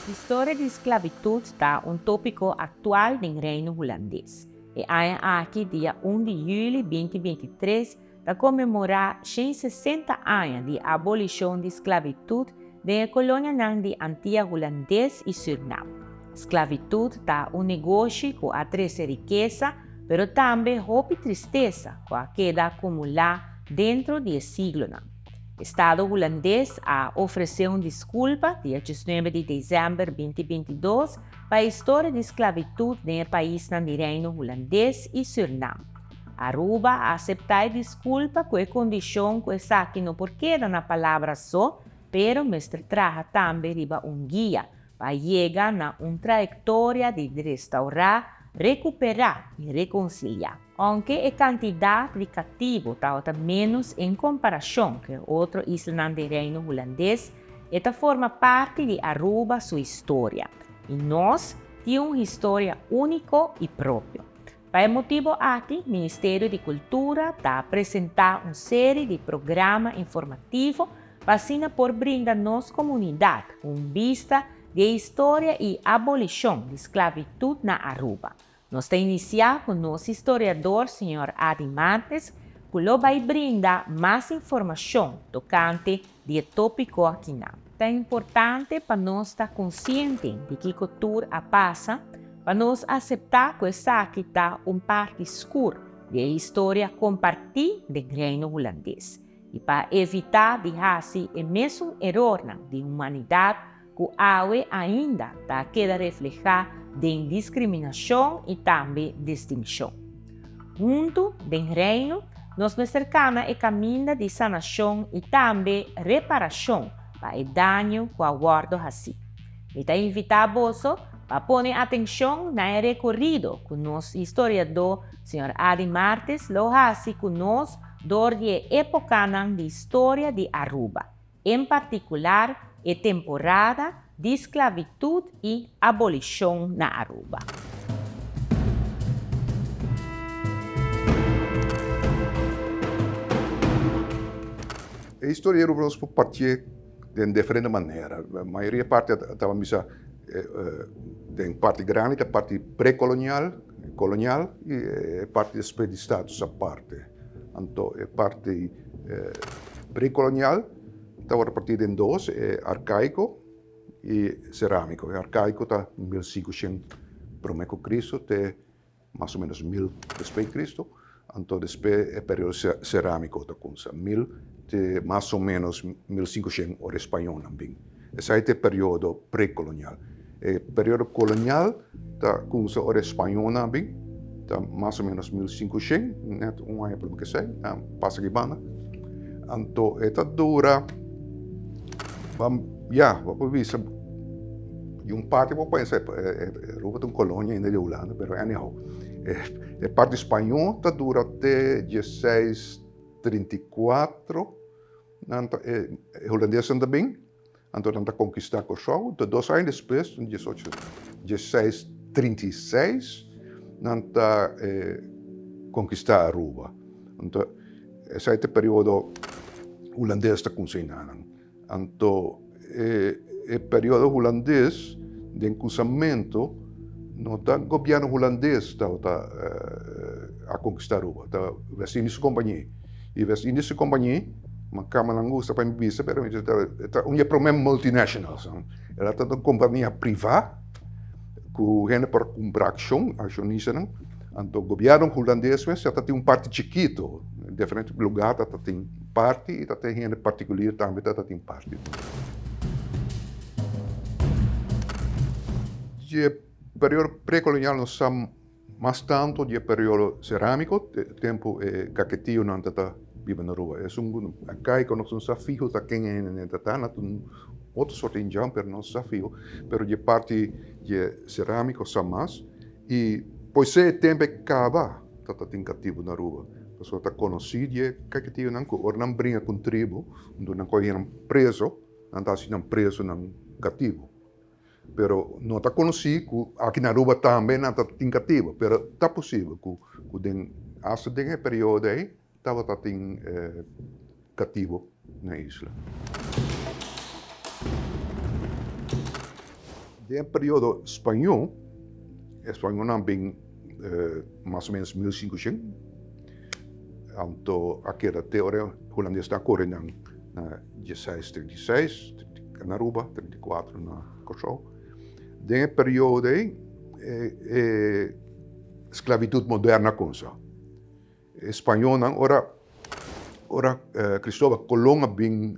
Historia di sklabitut ta un tópiko aktual den Reino Hulandes. E aña aki, dia un di yüli 2023, ta konmemorá 160 aña di abolishon di sklabitut den e kolonianan di Antia Hulandes i Sürnam. Sklabitut ta un negoshi ku a trese rikesa, pero tambe hopi tristesa ku a keda akumulá dentro di e siglonan. Estado Hulandes a ofresé un diskulpa dia 19 di desèmber 2022 pa e historia di sklabitut den e paisnan di Reino Hulandes i Sürnam. Aruba a aseptá e diskulpa ku e kondishon ku esaki no por keda na palabra so, pero mester traha tambe riba un guia pa yega na un trayektoria di restaurá, rekuperá i rekonsiliá. Ounke e kantidat di katibu tabata ménos en komparashon ku e otro islanan den Reino Hulandes, e ta forma parti di Aruba su historia i nos tin un historia úniko i propio. Pa e motibo aki Ministerio di Cultura ta presenta un serie di programa informativo pa asina por brinda nos comunidad un bista di e historia y abolicion di sclavitud na Aruba. Nos ta inicia cu nos historiador señor Adi Martes cu lo bay brinda mas informacion tocante di e topico akinan. Ta importante pa nos ta konsiente di kiko tur a pasa, pa nos aseptá ku esaki ta un parti skur di e historia kompartí den Reino Hulandes i pa evitá di hasi e mesun erornan di humanidat ku awe ainda ta keda reflehá den diskriminashon i tambe distinshon. Huntu, den Reino, nos mester kana e kaminda di sanashon i tambe reparashon pa e daño ku a wòrdu hasí. Mi ta invitá boso pa pone atenshon na e rekorido ku nos historiadó señor Adi Martes lo hasi ku nos dor di e épokanan di historia di Aruba. En partikular e temporada di sklabitut i abolishon na Aruba. E historia di Aruba nos por partié den diferente manera. Mayoria parti a taba bisa den parti grandi ta parti prekolonial, kolonial i e parti despues di status aparte. Anto e parti prekolonial ta wòrdu partí den dos, e arkaiko i serámiko. E arkaiko ta 1500 promé ku Kristu te mas o ménos 1000 despues di Kristu. Anto despues e periodo serámiko ta kuminsá, 1000 te mas o ménos 1500 ora e spañónan bin. Esei ta e periodo prekolonial. E periodo kolonial ta kumsa ora e spañónan a bin, ta mas o ménos 1500, nèt un aña promé ku esei, a pasa aki banda. Anto e ta dura, ya, bo por bisa di un parti bo por pensa Aruba ta un kolonia ainda di Hulanda, pero anyhow, e parti spañó ta dura te 1634. Nan ta, e hulandesnan ta bin, anto nan ta konkistá Kòrsou. Anto dos aña despues, den diesocho, diesseis trinta i seis, nan ta konkistá Aruba. Anto esei ta e periodo hulandes ta kuminsá nan. Anto e e periodo hulandes den kuminsamentu no ta gobièrnu hulandes tabata a konkistá Aruba, ta West Indische Compagnie. I West Indische Compagnie, mi kama nan gusta pa mi bisa pero mi ta un di e promé multinationals. El a tabata un kompania privá ku hende por kumpra akshon, akshonistanan. Anto gobièrnu hulandes mes ta tin un parti chikitu, diferente lugá ta tin parti i ta tin hende partikulier tambe ta tin parti. Di e periodo prekolonial nos sa mas tantu di e periodo serámiko, tempu e kaketionan ta ta biba na Aruba. Esun ku arkaiko nos no sa fiho ta ken e hende ta ta, nan ta un otro sorto indjan pero nos sa fiho, pero di e parti di e serámiko sa mas. I poisé e tempu e kaba ta ta tin katibu na Aruba, pasobra ta konosí di e kaketionan ku ora nan bringa ku un tribu, unda nan kohe nan preso, nan ta hasi nan presonan katibu. Pero no ta konosí ku aki na Aruba tambe nan ta tin katibu, pero ta posibel ku ku den asta den e periodo ei tabata tin katibu na e isla. Den e periodo spañó, e spañónan bin mas o menos 1500, anto a keda te ora e hulandesnan a kore nan na 1636 na Aruba, 34 na Kòrsou. Den e periodo ei e sklabitut moderno a kumsa. E spañónan ora ora Cristóbal Colón a bin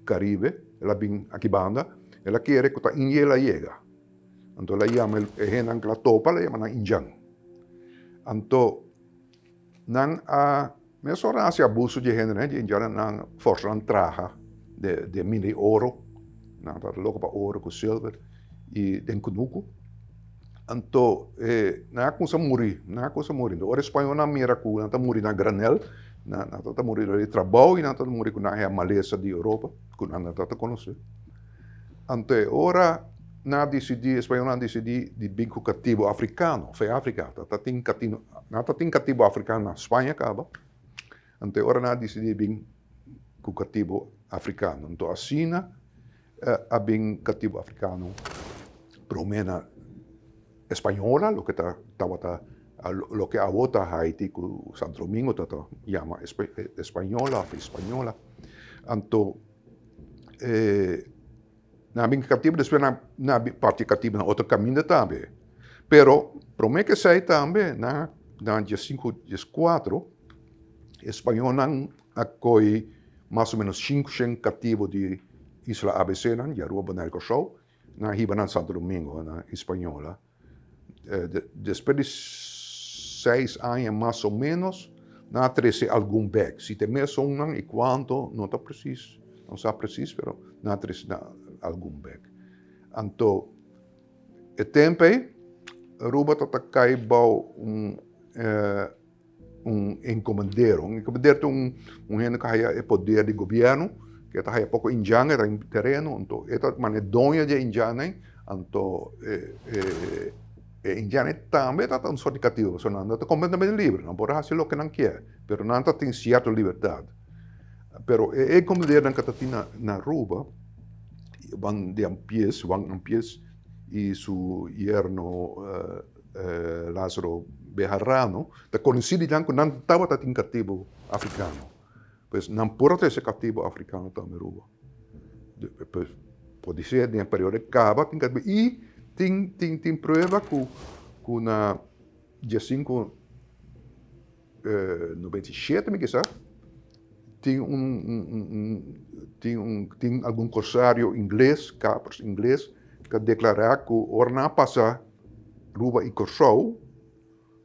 Caribe, el a bin aki banda, el a kere ku ta India el a yega. Anto el a yama e hendenan ku el a topa, el a yama nan indjan. Anto nan a mesora hasi abuso di e hendenan, di e indjannan, nan a forsa nan traha den mina di oro, nan tabata loko pa oro ku silver i den kunuku. Anto nan a kumsa muri, nan a kumsa muri. Ora e spañolnan a mira ku nan ta muri na granel, nan tabata muri dor di trabou i nan tabata muri ku nan haya malesa di Europa ku nan no tabata konosé. Anto e ora nan a disidí, e spañolnan a disidí di bin ku katibu afrikano, for Afrika. Tabata tin katibu, nan tabata tin katibu afrikano na Spaña kaba. Anto e ora nan a disidí di bin ku katibu afrikano. Anto asina a bin katibu afrikano promé na Española, loke ta tabata loke awo ta Haiti ku Santo Domingo ta ta yama Española òf Hispañola. Anto nan a bin katibu despues nan a bin parti katibu na otro kaminda tambe. Pero promé ku esei tambe na na diesinku dieskuatro e spañolnan a kohe mas o menos shinkoshen katibu di isla ABC nan, di Aruba, Bonaire, Kòrsou, nan a hiba nan Santo Domingo, na Hispañola. Despues di seis aña mas o menos, nan a trese algun bèk. Si ta e mesunnan i kuantu no ta presis, no sa presis, pero nan a trese algun bèk. Anto e tempu ei Aruba tabata kai bou un un encomendero. Un encomendero ta un un hende ku a haya e poder di gobièrnu, ku e ta haya poko indjan, e ta tin tereno, anto e ta manda e doño di e indjannan, anto e e e indjannan tambe ta un sort di katibu, pasobra nan no ta kompletamente liber, nan por hasi loke nan kier, pero nan ta tin sierto libertat. Pero e encomenderonan ku ta tin na na Aruba, Juan de Ampies, Juan Ampies i su yerno Lázaro Bejarano ta konosí di nan ku nan tabata tin katibu afrikano. Pues nan por a trese katibu afrikano tambe Aruba. Pues podi ser den e periodo e kaba tin katibu i tin tin tin prueba ku ku na diesinku 97 mi kisa tin un un tin un tin algun korsario ingles, kapers ingles ta deklará ku ora nan a pasa Aruba i Kòrsou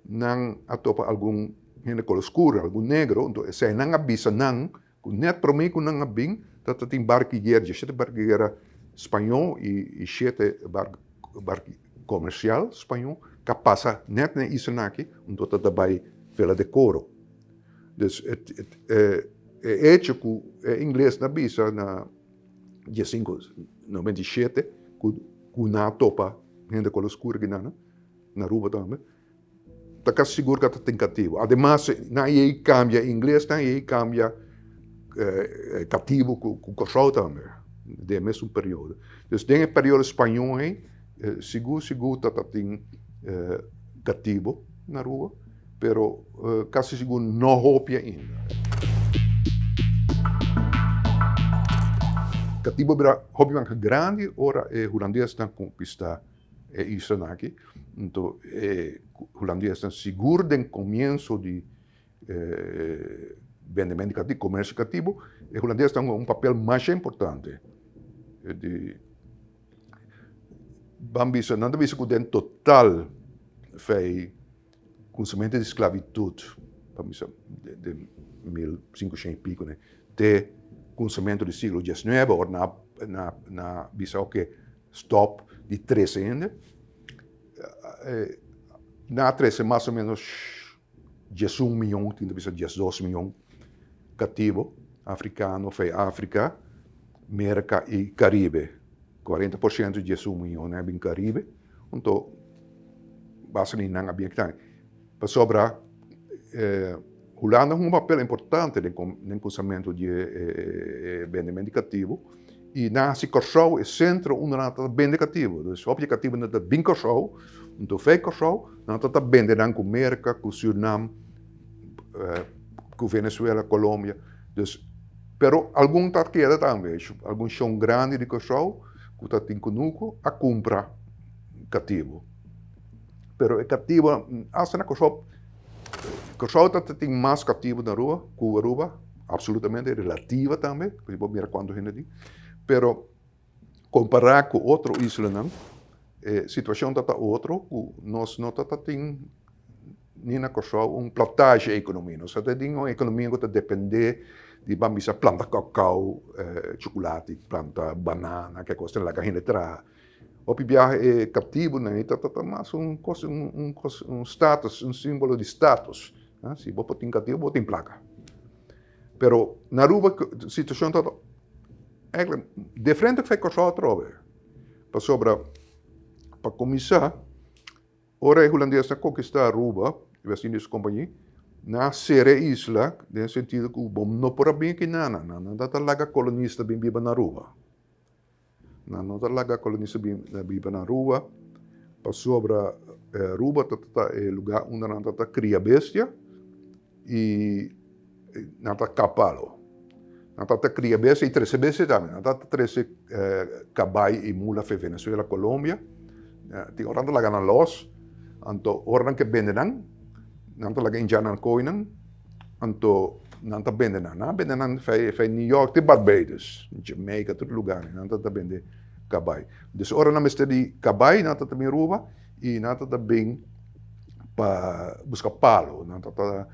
nan a topa algun hende kolo skur, algun negro, enton esei nan a bisa nan ku nèt promé ku nan a bin ta tin barku di guera, shete barku di guera spañó i shete barku komersial spañó ku a pasa nèt na e islanan aki, enton ta ta bai Vela de Coro. Dus e echo ku e inglesnan a bisa na diesinku 97 ku nan a topa hende kolo skur akinan na Aruba tambe ta kasi sigur ku a ta tin katibu. Ademas nan yei kambia ingles, nan yei kambia katibu ku Kòrsou tambe den e mesun periodo. Dus den e periodo spañó ei sigur sigur ta ta tin katibu na Aruba. Pero casi sigur no hopi ainda. Catibo a bira hopi mas grandi ora e hulandesnan conquista e islanan aki. Enton e hulandesnan sigur den comienso di bendemento di catibo, comercio di catibo, e hulandesnan hunga un papel masha importante. Ban bisa, nan ta bisa cu den total fei Kunsamentu di sklabitut, pa bisa den 1500 i piko ne, te kunsamentu di siglo diesnuebe ora nan a nan a bisa oke stòp di trese hende, nan a trese mas o menos diesun mion, tin ta bisa diesdos mion katibu afrikano for Afrika, Merka i Karibe. 40% di diesun mion nan a bin Karibe. Anto basa di nan a bin aki. Pasobra Hulanda hunga un papel importante den den kunsamentu di e bendimento di katibu. I nan hasi Kòrsou e sentro unda nan ta bende katibu. Dus hopi di e katibunan ta bin Kòrsou, anto fei Kòrsou nan ta ta bende nan ku Merka, ku Sürnam, ku Venezuela, Colombia. Dus, pero algun ta keda tambe. Algun shon grandi di Kòrsou ku ta tin kunuku a kumpra katibu. Pero e katibu, asta na Kòrsou, Kòrsou ta tin mas katibu na Aruba ku Aruba. Absolutamente relativa tambe, si bo mira cuanto hende tin, pero compara cu otro islanan e situacion ta ta otro cu nos no ta ta tin ni na Corsou un plantage economia, nos ta ta tin un economia cu ta depende di ban bisa planta cacao, chocolate, planta banana, ke cos laga hende traha. Hopi biaha e captibonan ei ta ta mas un cos un cos un status, un simbolo di status. Si bo por tin katibu, bo tin plaka. Pero na Aruba situashon ta eigenlijk diferente ku Kòrsou atrobe. Pasobra pa kuminsá, ora e hulandesnan konkistá Aruba, e West Indische Compagnie, nan a sera e isla den sentido ku bo no por a bin aki nan. Nan ta laga kolonista bin biba na Aruba. Nan no ta laga kolonista bin biba na Aruba pasobra Aruba ta ta e luga unda nan ta ta kria bestia i nan ta kap palo. Nan ta ta kria bestia i trese bestia tambe. Nan ta ta trese kabai i mula for Venezuela, Colombia. Tin ora nan ta laga nan los, anto ora nan ke bende nan, nan ta laga indjannan koi nan. Anto nan ta bende nan. Nan a bende nan fei New York te Barbados, Jamaica, tur lugar nan ta ta bende kabai. Dus ora nan mester di kabai nan ta ta bin Aruba i nan ta ta bin pa buska palo. Nan ta ta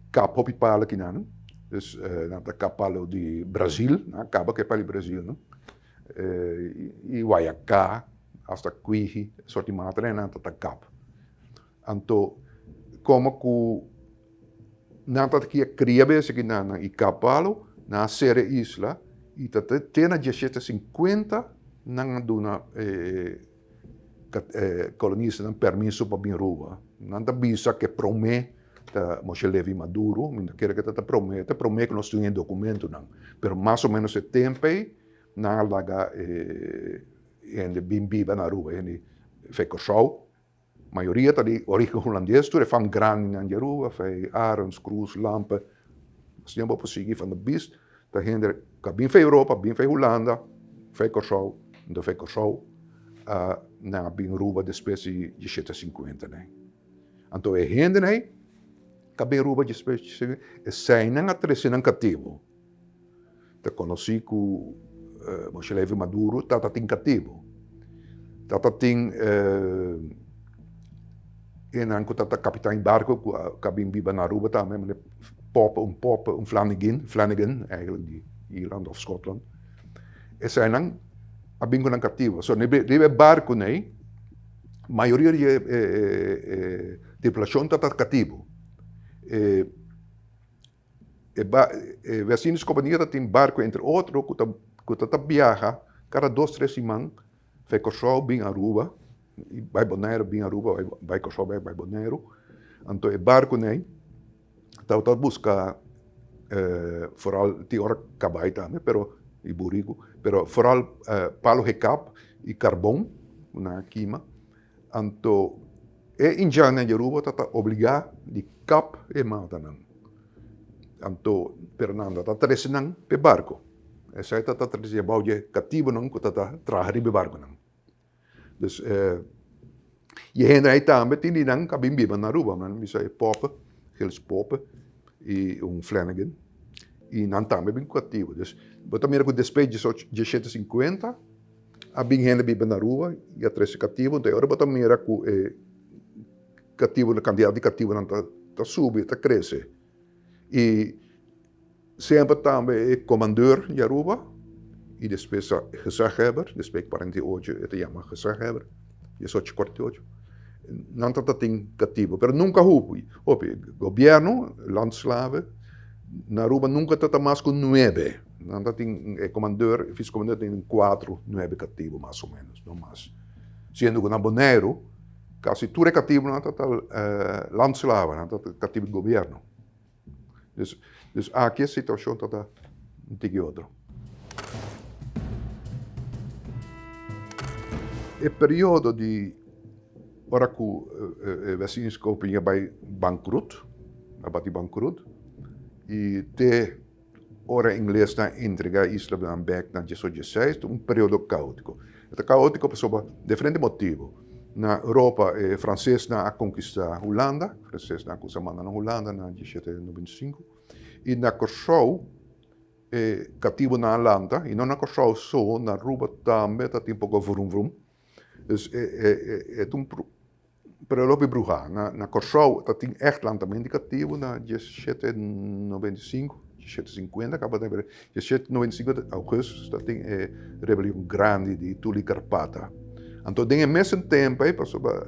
kap hopi palo kinan. Dus nan ta kap palo di Brazil, nan a kaba ku e palo di Brazil no. I Guayaká, hasta Kwihi, e sort di mata nan ta ta kap. Anto, komo ku nan ta kia kria bes aki nan i kap palo, nan a sera e isla i ta te na diashete sinkuenta nan a duna e kolonistanan permiso pa bin Aruba. Nan ta bisa ku e promé ta Moshe Levi Maduro, mi no kere ku ta promé, ta promé ku nos tin e dokumentonan, pero mas o ménos e tempu ei nan a laga e hende bin biba na Aruba, hende fe Kòrsou. Mayoria ta di origen hulandes, tur e fam grandinan di Aruba, Fey, Arends, Cruz, Lampe, asina bo por sigui van der Biest, ta hende ku a bin fey Europa, bin fey Hulanda, fey Kòrsou, anto fey Kòrsou nan a bin Aruba despues di diesshete sinkuenta nei. Anto e hendenan ei ku a bin Aruba despues di diesshete sinkuenta, eseinan a trese nan katibu. Ta konosí ku Moshe Levi Maduro tata tin katibu. Tata tin enan ku tata kapitan di barko ku a bin biba na Aruba tambe, mane Poppe, un Poppe, un Flanegin, Flanagan eigenlijk di Ierland of Scotland. Eseinan a bin ku nan katibu. So riba e barko nei mayoria di e tripulashon tata katibu. E e West Indies Compania ta tin barco entre otro cu ta cu ta ta biaha cada dos tres siman fei Corsou bin Aruba y bay Bonaire bin Aruba bay bay Corsou bay bay Bonaire anto e barco nei tabata busca foral tin ora cabai tambe pero y burico pero foral palo hekap y carbon cu nan a kima. Anto e indjannan di Aruba ta ta obligá di kap e matanan. Anto, pero nan ta ta trese nan p'e barko. Esei ta ta trese abou dje katibunan ku ta ta traha riba e barkonan. Dus e hende ei tambe tin di nan ku a bin biba na Aruba. Nan bisa e Poppe, Gilles Poppe i un Flanagan. I nan tambe bin ku katibu. Dus bo ta mira ku despues diesshete sinkuenta. A bin hende biba na Aruba y a trece catibo, enton e ora bo ta mira cu e catibonan, cantidad di catibonan ta subi, ta crece. Y semper tambe e comandeur di Aruba y despues gezaghebber, despues 48 e ta yama gezaghebber, 1848, nan ta tin catibo, pero nunca hopi, hopi. Gobierno, landslaven, na Aruba nunca ta ta mas cu nuebe. Nan ta tin e komandor, e vice-komandor tin kuatro, nuebe katibu mas o menos, no mas. Siendo ku na Boneiru kasi tur e katibunan ta ta landslaven, nan ta katibu di gobierno. Dus, dus aki e situashon ta ta un tiki otro. E periodo di ora ku e West-Indische Compagnie a bai bankrut, a bati bankrut, i te ora inglesnan entrega e islanan bek na diesocho dieseis, ta un periodo kaotiko. E ta kaotiko pasobra diferente motibu. Na Europa e fransesnan a konkistá Hulanda, fransesnan a kuminsá manda na Hulanda na diesshete nobenta i sinku, i na Kòrsou E katibunan a lanta, i no na Kòrsou so, na Aruba tambe ta tin poko vrum vrum. Dus e e e ta un periodo hopi bruhá. Na na Kòrsou ta tin ègt lantamentu di katibu na diesshete noventa i sinku, diesshete sinkuenta kaba ta, pero diesshete noventa i sinku augustus ta tin e rebelion grandi di Tuli Karpata. Anto den e mesun tempu ei pasobra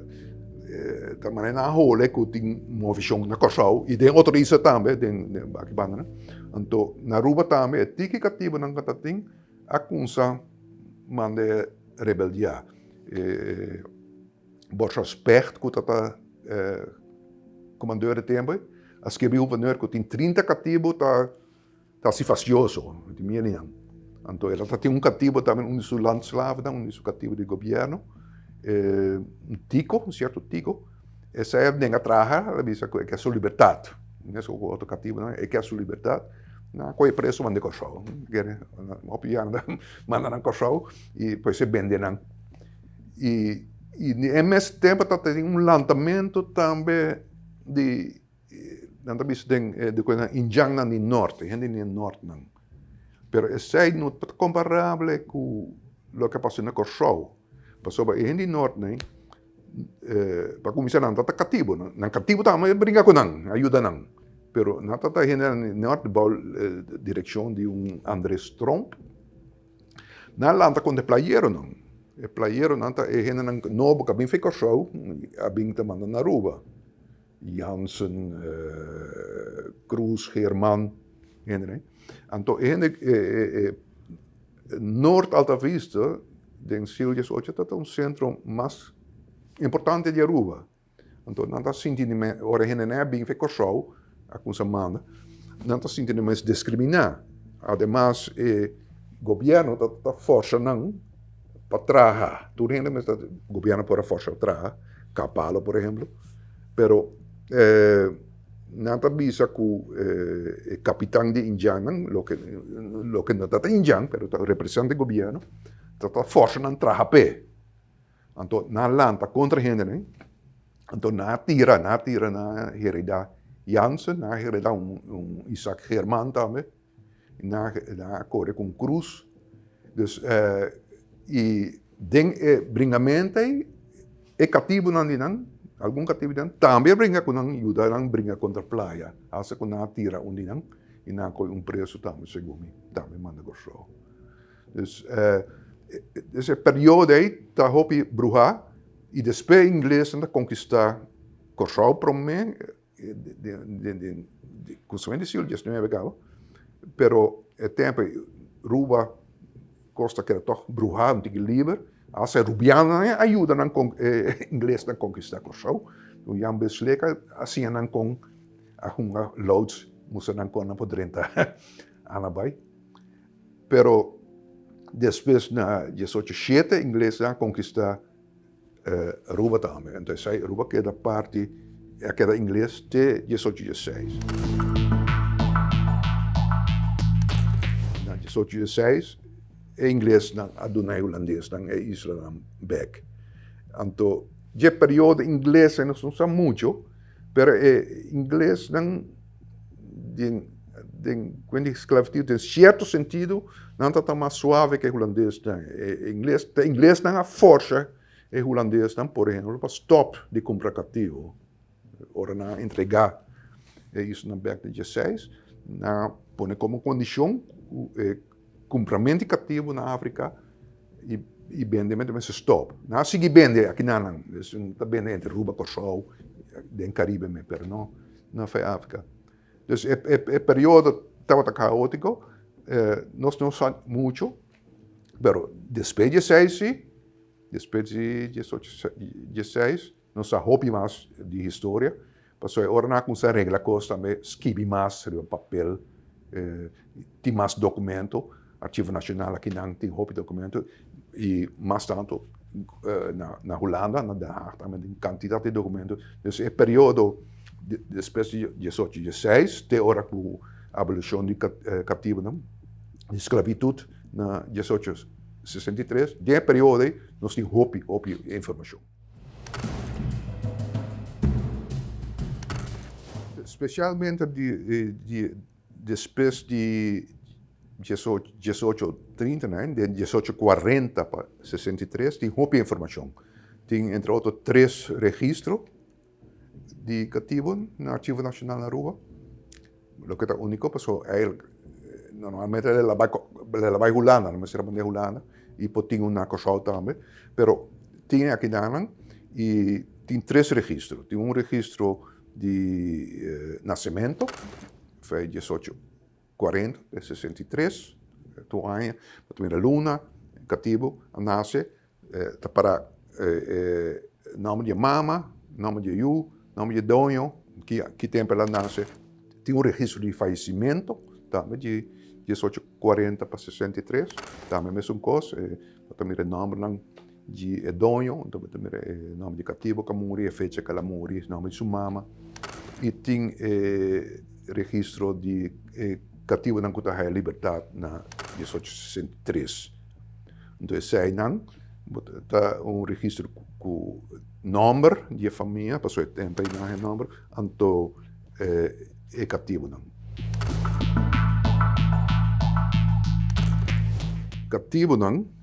ta manera nan a hole ku tin movishon na Kòrsou i den otro isla tambe den aki banda. Anto na Aruba tambe e tiki katibunan ku ta tin a kumsa manda e rebeldiá. E Borsja Specht ku tabata komandor e tempu ei a skirbi guvernor ku tin 30 katibu ta hasi fastioso, tin miedu di nan. Anto el a tin un katibu tambe un di su landslavennan, un di su katibu di gobièrnu, un tiko, un sierto tiko. Esei a nenga traha, el a bisa ku e ke su libertat. Mesun ku otro katibunan, e ke su libertat. Nan a kohe preso manda Kòrsou. Hopi yanda manda nan Kòrsou i pues e bende nan. I i e mes tempu ta tin un lantamentu tambe di nan ta bisa den di ku nan indjannan di nort, e hende di nortnan. Pero esei no ta komparabel ku loke a pasa na Kòrsou. Pasobra e hende di nortnan Pa kuminsá nan ta katibu, nan katibu tambe bringa ku nan, a yuda nan, pero nan ta ta hende nòrt bou direkshon di un Andres Tromp, nan lanta kontra e playeronan, e playeronan ta e hendenan nobo ku a bin for Kòrsou a bin ta manda na Aruba, Jansen, Cruz, Geerman, hende ei. Anto e hende Noord Alta Vista den siglo diesocho ta un sentro mas importante di Aruba. Anto nan ta sinti di mes, ora hende nan a bin for Kòrsou a kumsa manda, nan ta sinti di mes diskriminá. Ademas e gobièrnu ta ta fòrsa nan pa traha. Tur hende mester, gobièrnu por a fòrsa traha, Kapalo por ehemplo, pero Nan ta bisa ku e kapitan di indjannan, loke loke no ta ta indjan, pero ta representa e gobièrnu, ta ta fòrsa nan traha p'e. Anto nan lanta kontra hendenan, anto nan a tira, nan a tira, nan a heredá Jansen, nan a heredá un un Isaac German tambe, nan a kore ku un krus. Dus i den e bringamento ei e katibunan di nan, algun katibu di nan tambe a bringa ku nan, yuda nan bringa kontra playa, hasta ku nan a tira un di nan i nan a kohe un preso tambe segun mi, tambe manda Kòrsou. Dus e periodo ei ta hopi bruhá i despues inglesnan ta konkistá Kòrsou promé. Den kuminsamentu di siglo diesnuebe kaba, pero e tempu ei Ruba kos ta keda tòg bruhá un tiki liber, asta e rubianonan a yuda nan e inglesnan konkistá Kòrsou, un Jan Beslek a siña nan kon a hunga louds, mustra nan kon nan por drenta Anabai. Pero despues na diesocho shete inglesnan a konkistá Aruba tambe. Entonces esei Aruba keda parti, a keda ingles te diesocho dieseis. Na diesocho dieseis e inglesnan a duna e hulandesnan e islanan bek. Anto dje periodo ingles nos no sa mucho, pero e inglesnan den den kuent di sklabitut den sierto sentido nan ta ta mas suave ke hulandesnan. E ingles ta inglesnan a forsa e hulandesnan por ehempel pa stop di kumpra katibu. Ora nan a entrega e islanan bek den dieseis nan a pone komo kondishon ku e kumpramentu di katibu na Afrika i i bendementu mester stop. Nan a sigui bende akinanan, ta bende entre Aruba, Kòrsou, den Karibe mes, pero no na fe Afrika. Dus e e periodo tabata kaotiko, nos no sa mucho, pero despues di esei si, despues di diesocho dieseis, nos sa hopi mas di historia, pasobra e ora nan a kuminsá regla kos tambe skibi mas riba papel, tin mas dokumento, Archivo Nashonal akinan tin hopi dokumento i mas tantu. na Hulanda, na Den Haag tambe tin kantidat di dokumento. Dus e periodo despues di diesocho dieseis te ora ku abolishon di katibunan, di sklabitut na 1863, den e periodo ei nos tin hopi, hopi informashon. Spesialmente di Despues di 1839, den 1840 pa 63 tin hopi informashon. Tin entre otro tres registro di katibu na Archivo Nashonal na Aruba, loke ta úniko pasobra eigenlijk normalmente el a bai Hulanda, nan mester a mand'é Hulanda i por tin un na Kòrsou tambe, pero tin e akidanan i tin tres registro. Tin un registro di nasemento, fei 1840 te 63, tur aña, pa ta mira luna, katibu a nase, ta para nòmber di e mama, nòmber di e yu, nòmber di e doño, ki tempu el a nase. Tin un registro di fayesimentu tambe di 1840 pa 63, tambe mesun kos, bo ta mira e nòmbernan Di e doño, anto bo ta mira e nòmber di katibu ku a muri, e fecha ku el a muri, e nòmber di su mama. I tin e registro di e katibunan ku ta haya libertat na 1863. Anto eseinan bo ta un registro ku nòmber di e famia, pasobra e tempu ei nan a haya nòmber, anto e katibunan. Katibunan.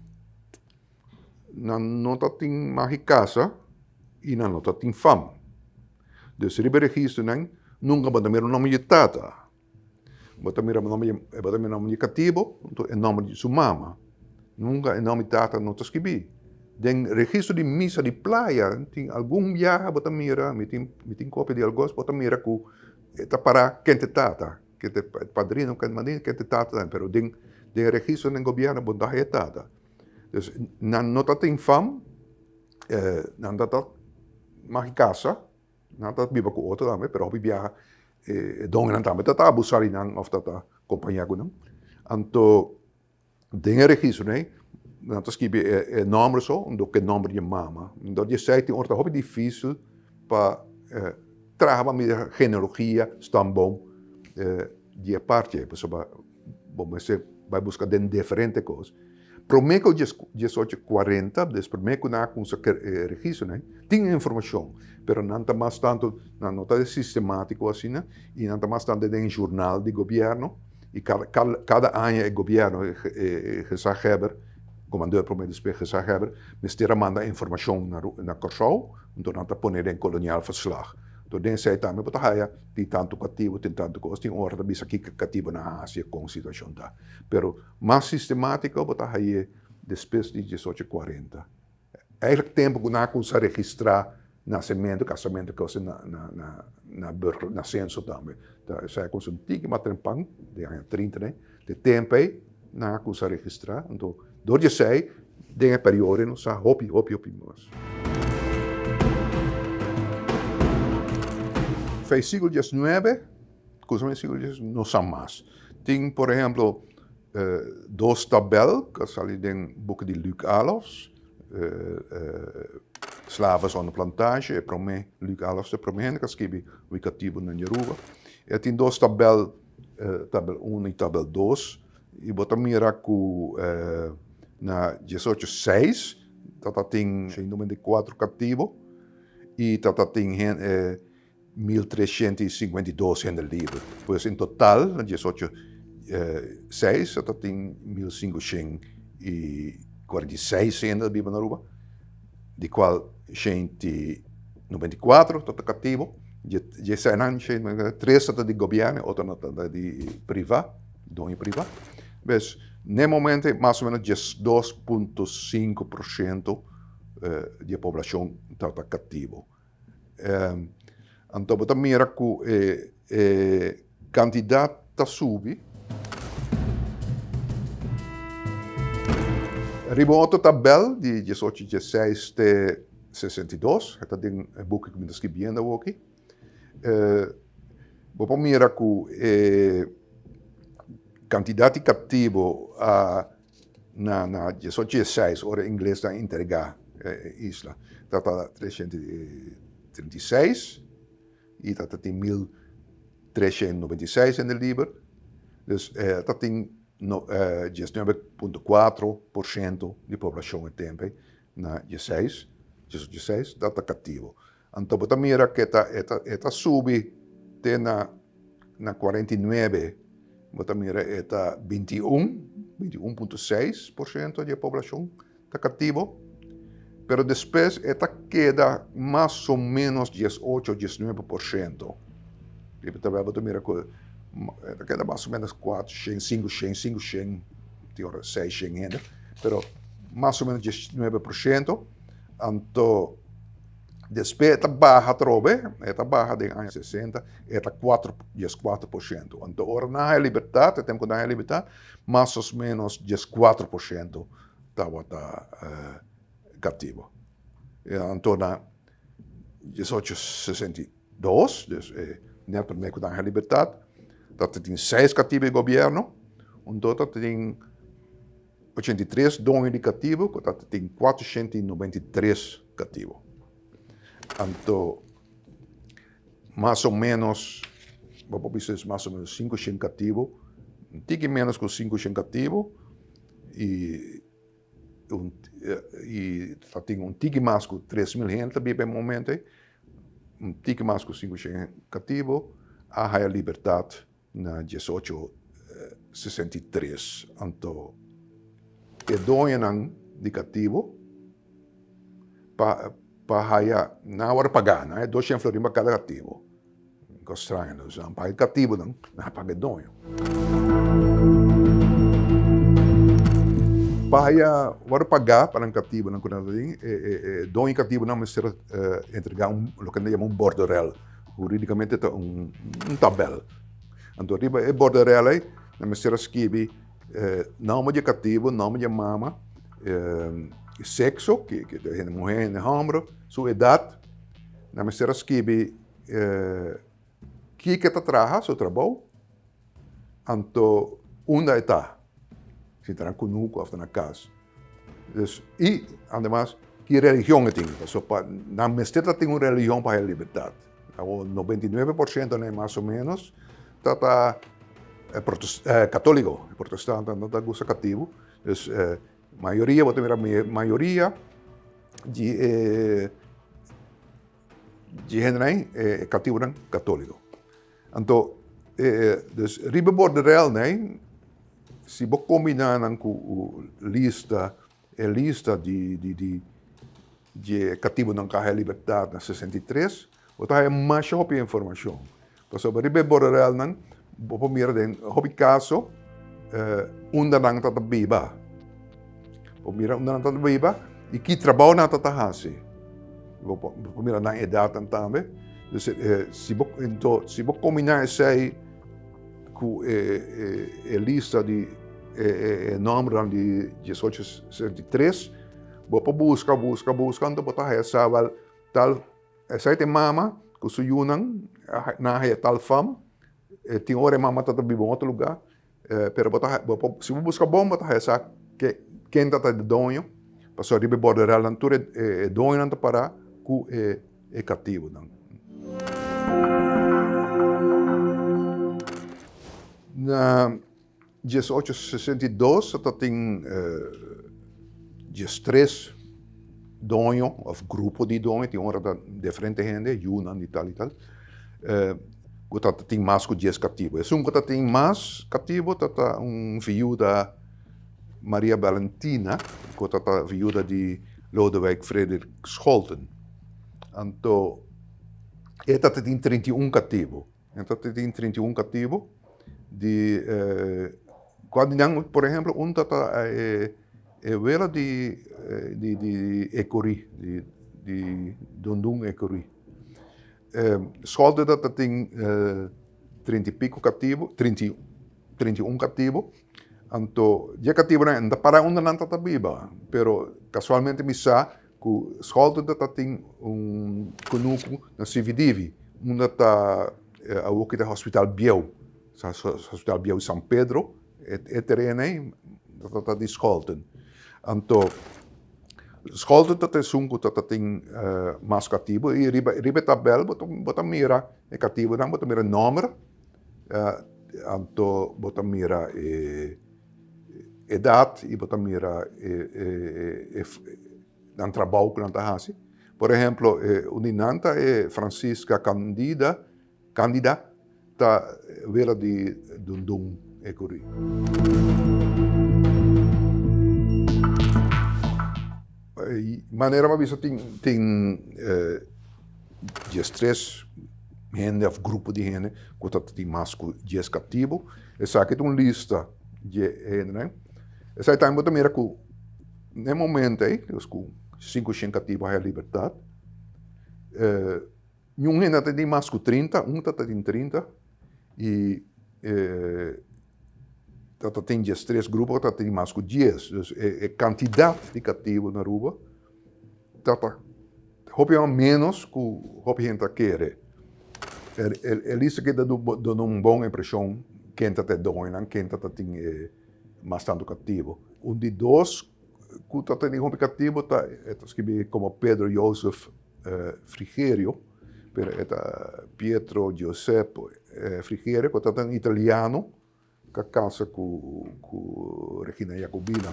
Nan no ta tin magi casa y nan no ta tin fam. Dus riba e registronan nunca bo ta mira nomber di e tata. Bo ta mira nomber di, bo ta mira nomber di e catibo, anto e nomber di su mama. Nunca e nomber di tata no ta skibi. Den registro di misa di playa tin algun biaha bo ta mira, mi tin mi tin copia di algos, bo ta mira cu e ta para ken ta e tata, ken ta e padrino, ken ta e madrina, ken ta e tata, pero den den e registro den gobierno bo no ta haya e tata. Dus nan no ta tin fam, nan ta ta maki kasa, nan ta biba ku otro tambe, pero hopi biaha e dongennan tambe ta ta abusa di nan òf ta ta kompañá ku nan. Anto den e registro ei nan ta skibi e nòmber so, anto ku e nòmber di e mama. Dor di esei tin ora ta hopi difísil pa traha pa mira genealogia, stamboom di e parti ei, pasobra Bo mester bai buska den diferente kos. Promé ku 1840, des promé ku nan a kumsa e registronan, tin informashon, pero nan ta mas tantu, nan no ta sistemátiko asina, i nan ta mas tantu den jornal di gobièrnu, i kada kada aña e gobièrnu, e gezaghebber, komandor promé despues gezaghebber, mester a manda informashon na na Kòrsou, anto nan ta pone den kolonial verslag. Anto den esei tambe bo ta haya. Tin tantu katibu, tin tantu kos, tin ora ta bisa kiko katibunan a hasi i kon situashon ta. Pero mas sistematiko bo ta haye despues di 1840. Eigenlijk tempu ku nan a kuminsá registrá nasementu, kasamentu, kos na na na na burger, na senso tambe. Ta esei a kuminsá un tiki mas trempan, den aña trinta nei. De tempu ei nan a kuminsá registrá, anto dor di esei den e periodo ei nos sa hopi, hopi, hopi mas. Fei siglo diesnuebe, kuminsamentu di siglo diesnuebe no sa mas. Tin por ehemplo dos tabel ku a sali den buki di Luc Alofs, Slaven zonder plantage, e promé Luc Alofs ta e promé hende ku a skibi wi katibunan di Aruba. E tin dos tabel. Tabel un i tabel dos i bo ta mira ku na diesocho seis ta ta tin 194 katibo i ta ta tin 1352 hende liber. Pues en total na diesocho seis ta ta tin 1546 hende ta biba na Aruba. Di cual 194 ta ta catibo, dje eseinan tres ta ta di gobierno, otro nan ta ta di priva, doño priva. Pues n'e momento mas o menos 12.5 por ciento di e poblacion ta ta catibo. Anto bo ta mira cu e cantidad ta subi. Riba un otro tabel di 18 16 te 62, e ta den e buki cu mi ta scribiendo awoki, bo por mira cu e cantidad di catibo a na 18 16 ora e inglesnan a entrega. e isla. Tabata 336 i tabatin 1396 hende liber. Dus tabatin 19.4% di poblashon e tempu ei na dieseis, diesocho-dieseis, tabata katibu. Anto bo ta mira ku e ta e ta subi te na na 49, bo ta mira e ta 21, 21.6% di e poblashon ta katibo, pero despues e ta keda mas o ménos 18, 19%. I bo ta bo ta mira ku e ta keda mas o ménos 400, 500, 500, tin ora 600 hende, pero mas o ménos 19%. Anto despues e ta baha atrobe, e ta baha den aña 60, e ta 4, 14%. Anto ora nan haya libertat, e tempu ku nan haya libertat, mas o ménos 14% tabata katibu. Anto na 1862, dus net promé ku nan haya libertat, tabatin seis katibu di gobièrnu, anto tabatin 83 doño di katibu ku tabatin 493 katibu. Anto mas o ménos, bo por bisa mas o ménos 500 katibu, un tiki ménos ku 500 katibu i un i tabatin un tiki mas ku 3000 hende ta biba e momento ei, un tiki mas ku 500 katibu a haya libertat Na 1863 anto e doñonan di katibu pa pa haya nan a wòrdu pagá, nan haya 200 florin pa kada katibu. Kos straño no, nan paga e katibunan, nan a paga e doño. Pa haya wòrdu pagá pa nan katibunan ku nan ta tin, e e doño di katibunan mester entregá un loke nan ta yama un borderèl. Hurídikamente ta un tabèl. Anto riba e borderèl ei nan mester a skibi nòmber di e katibu, nòmber di e mama, sekso, ki ta hende muhé, hende hòmber, su edat. Nan mester a skibi kiko e ta traha, su trabou. Anto unda e ta, si ta na kunuku of ta na kas. Dus, i ademas ki religion e tin, pasobra pa nan mester ta tin un religion pa haya libertat. Awor 99% nan mas o menos ta ta katoliko, protestant nan ta gusta katibu. Dus mayoria bo ta mira mayoria di e di hendenan e katibunan katoliko. Anto, dus riba e borderelnan, si bo kombiná nan ku lista, e lista di di di di e katibunan ku a haña libertat na 63, bo ta haña masha hopi informashon. Pasobra riba e borderelnan bo por mira den hopi kaso unda nan ta ta biba. Bo mira unda nan ta ta biba i ki trabou nan ta ta hasi. Bo por mira nan edatnan tambe. Dus si bo ento si bo kombiná esei ku e lista di e nòmbernan di 1863, bo por buska, buska, buska, anto bo ta haña sa wèl tal esei ta e mama ku su yunan nan a haña tal fam. Tin ora e mama ta ta biba un otro lugá, pero bo ta bo por si bo buska bon bo ta haña sa ke ken ta ta e doño, pasobra riba e borderèlnan tur e doñonan ta pará ku e e katibunan. Na 1862 ta tin 13 doño of grupo di doño, tin ora ta diferente hende, yunan di tal i tal, ku ta tin mas ku dies katibu. Esun ku ta tin mas katibu ta ta un viuda Maria Valentina, ku ta ta viuda di Lodewijk Frederik Scholten. Anto e ta tin 31 katibu. E ta tin 31 katibu di kua di nan, por ehemplo, un ta ta e e wela di di di Ecury, di di Dundun Ecury. Scholten ta ta tin 30 i piko katibu, 31 katibu. Anto di e katibunan no ta para unda nan ta ta biba, pero kasualmente mi sa ku Scholten ta ta tin un kunuku na Sividivi, unda ta awor ki ta hospital bieu, hospital bieu di San Pedro, e tereno ei ta ta di Scholten. Anto. Scholten ta esun ku ta tin mas katibu i riba riba e tabèl bo ta bo ta mira e katibunan, bo ta mira e nòmber, anto bo ta mira e edat i bo ta mira e e nan trabou ku nan ta hasi. Por ehemplo un di nan ta e Francisca Candida. Candida ta wela di Dundun Ecury. Manera mi a bisa tin tin diestres hende of grupo di hende ku ta tin mas ku dies katibu. Esaki ta un lista di e hendenan. Esaki tambe bo ta mira ku na e momento ei, ku sinkoshen katibu a haya libertat. Niun hende ta tin mas ku 30, un ta tin 30 i ta ta tin diestres grupo ta tin mas ku dies. Dus e kantidat di katibu na Aruba ta ta hopi mas menos ku hopi hende ta kere. E lista aki ta duna un bon impreshon ken ta ta e doñonan, ken ta ta tin e mas tantu katibu. Un di dos ku ta tene hopi katibu ta e ta skibi komo Pedro Josef Frigerio, pero e ta Pietro Giuseppe Frigerio ku tabata un italiano ku a kasa ku ku Regina Jacobina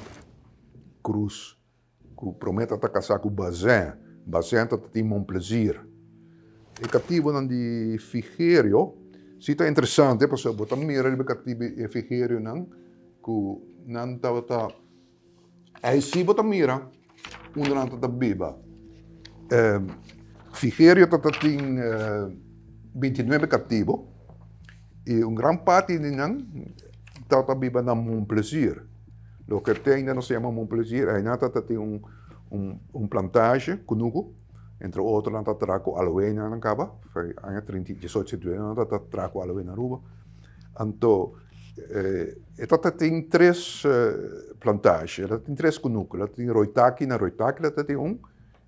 Cruz ku promé tabata kasá ku Bazin, Bazin tabata tin Monplaisir. E katibunan di Frigerio si ta interesante pasobra bo ta mira riba e katibu e Frigerionan ku nan tabata. Ei si bo ta mira unda nan ta ta biba. Figerio ta ta tin 29 katibo i un gran parti di nan ta ta biba na Mon Plaisir. Loke te ainda nos ta yama Mon Plaisir, einan ta ta tin un un plantage, kunuku, entre otro nan ta traha ku aloe nan kaba, aña trinta i diesocho nan ta ta traha ku aloe na Aruba. Anto e ta ta tin tres plantage, e ta tin tres kunuku, e ta tin Roitaki, na Roitaki e ta tin un,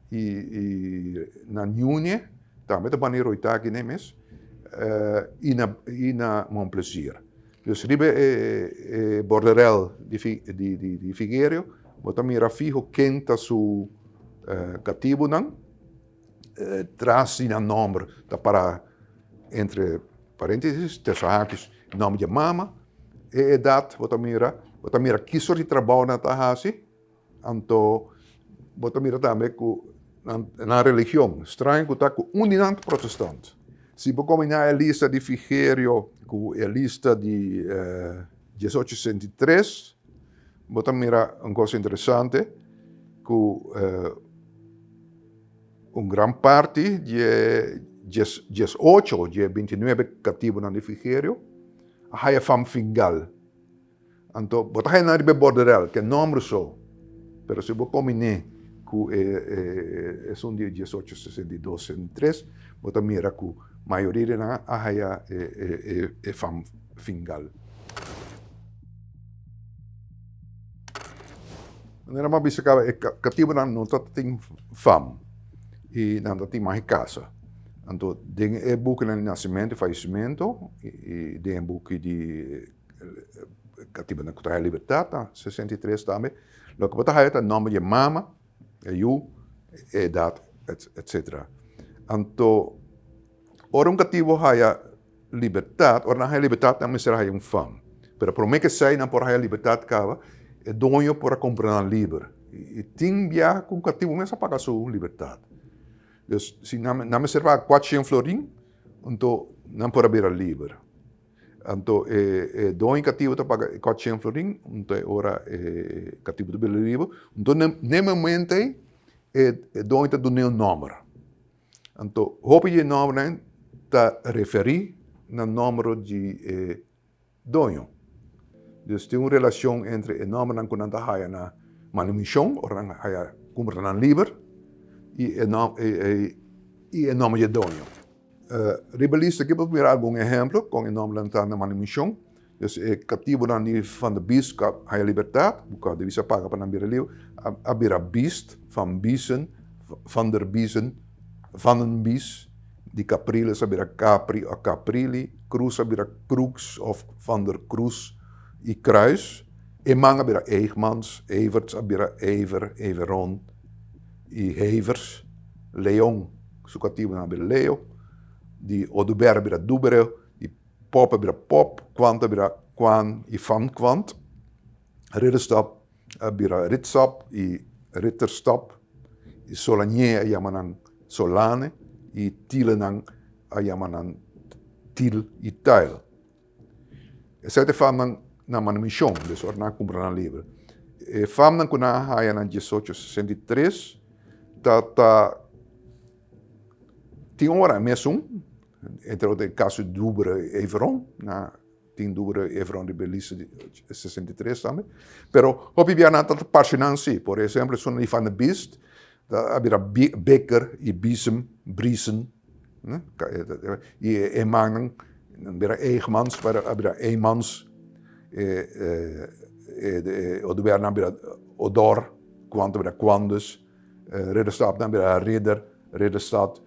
i na Ñuñe tambe ta bani Roitaki n'e mes, i na i na Mon Plaisir. Dus riba e borderel di Figuerio bo ta mira fiho ken ta su katibunan. Tras di nan nomber ta para entre parentesis, tussen haakjes, nomber di e mama, e edat bo ta mira, bo ta mira ki sort di trabou nan ta hasi, anto bo ta mira tambe ku nan religion, straño ku ta ku un di nan ta protestant. Si bo kombiná e lista di Figerio ku e lista di diesocho sesenta i tres, bo ta mira un kos interesante ku Un gran parti di e diesocho di e bintinuebe katibunan di Frigerio a haya fam fingal. Anto bo ta haya nan riba e borderel, ku e nòmber so, pero si bo kombiné ku e esun di diesocho sesenta i dos, sesenta i tres, bo ta mira ku mayoria di nan a haya e fam fingal. Manera mi a bisa caba e catibonan no ta tin fam y nan ta tin mas e casa. Anto den e bukinan di nacimento y fallecimento y den e buki di catibonan cu ta haya libertad na 63 tambe, loke bo ta haya ta nomber di e mama, e yu, e edad, etcetera. Anto ora un catibo haya Libertat, ora nan haya libertat nan mester haya un fam. Pero prome ke esei nan por haya libertat kaba, e doño por a kumpra nan liber. I tin biaha ku un katibu mes a paga su libertat. Dus si nan nan mester paga kuatshen florin, anto nan por a bira liber. Anto e e doño katibu ta paga e kuatshen florin, anto e ora e katibu ta bira liber. Anto ne momento ei e doño ta dun'é un nòmber. Anto hopi di e nòmbernan ta referí na nòmber di e doño. Dus tin un relashon entre e nòmbernan ku nan ta haya na manumishon ora nan haya kumpra nan liber i e i e nòmber di e doño. Riba lista aki bo por mira algun ehèmpel kon e nòmbernan ta na manumishon. Dus e katibunan di Van der Biest ku a haya libertat, ku a debí a paga pa nan bira liber, a bira Biest, Van Biesen, Van der Biesen, Van den Bies, di Capriles a bira Capri o Caprili, Cruz a bira Crux of Van der Cruz i Kruis, Eman a bira Eegmans, Everts a bira Ever, Everon. i Hevers, Leon su katibunan a bira Leo, di Oduber a bira Dubereu, di Pop a bira Pop, Kwant a bira Kwan i Van Kwant, Ridderstap a bira Ritsap i Ritterstap, i Solanier a yama nan Solane i Tielenan a yama nan Til i Tijl. Esei ta e famnan na manumishon, des ora nan a kumpra nan liber. E famnan ku nan a haya na diesocho 63 ta ta tin ora mesun, entre otro e kaso di Dubere Everon, nan tin Dubere Everon riba e lista di 63 tambe, pero hopi bia nan ta parse nan si, por ehempel esun di Van der Biest ta a bira Beker i Biesem, Briesen. I e mannan nan bira Eegmans, pero a bira Eemans, e Odubernan a bira Odor, Kwant a bira Kwandus, Ridderstap nan a bira Ridder, Ridderstad,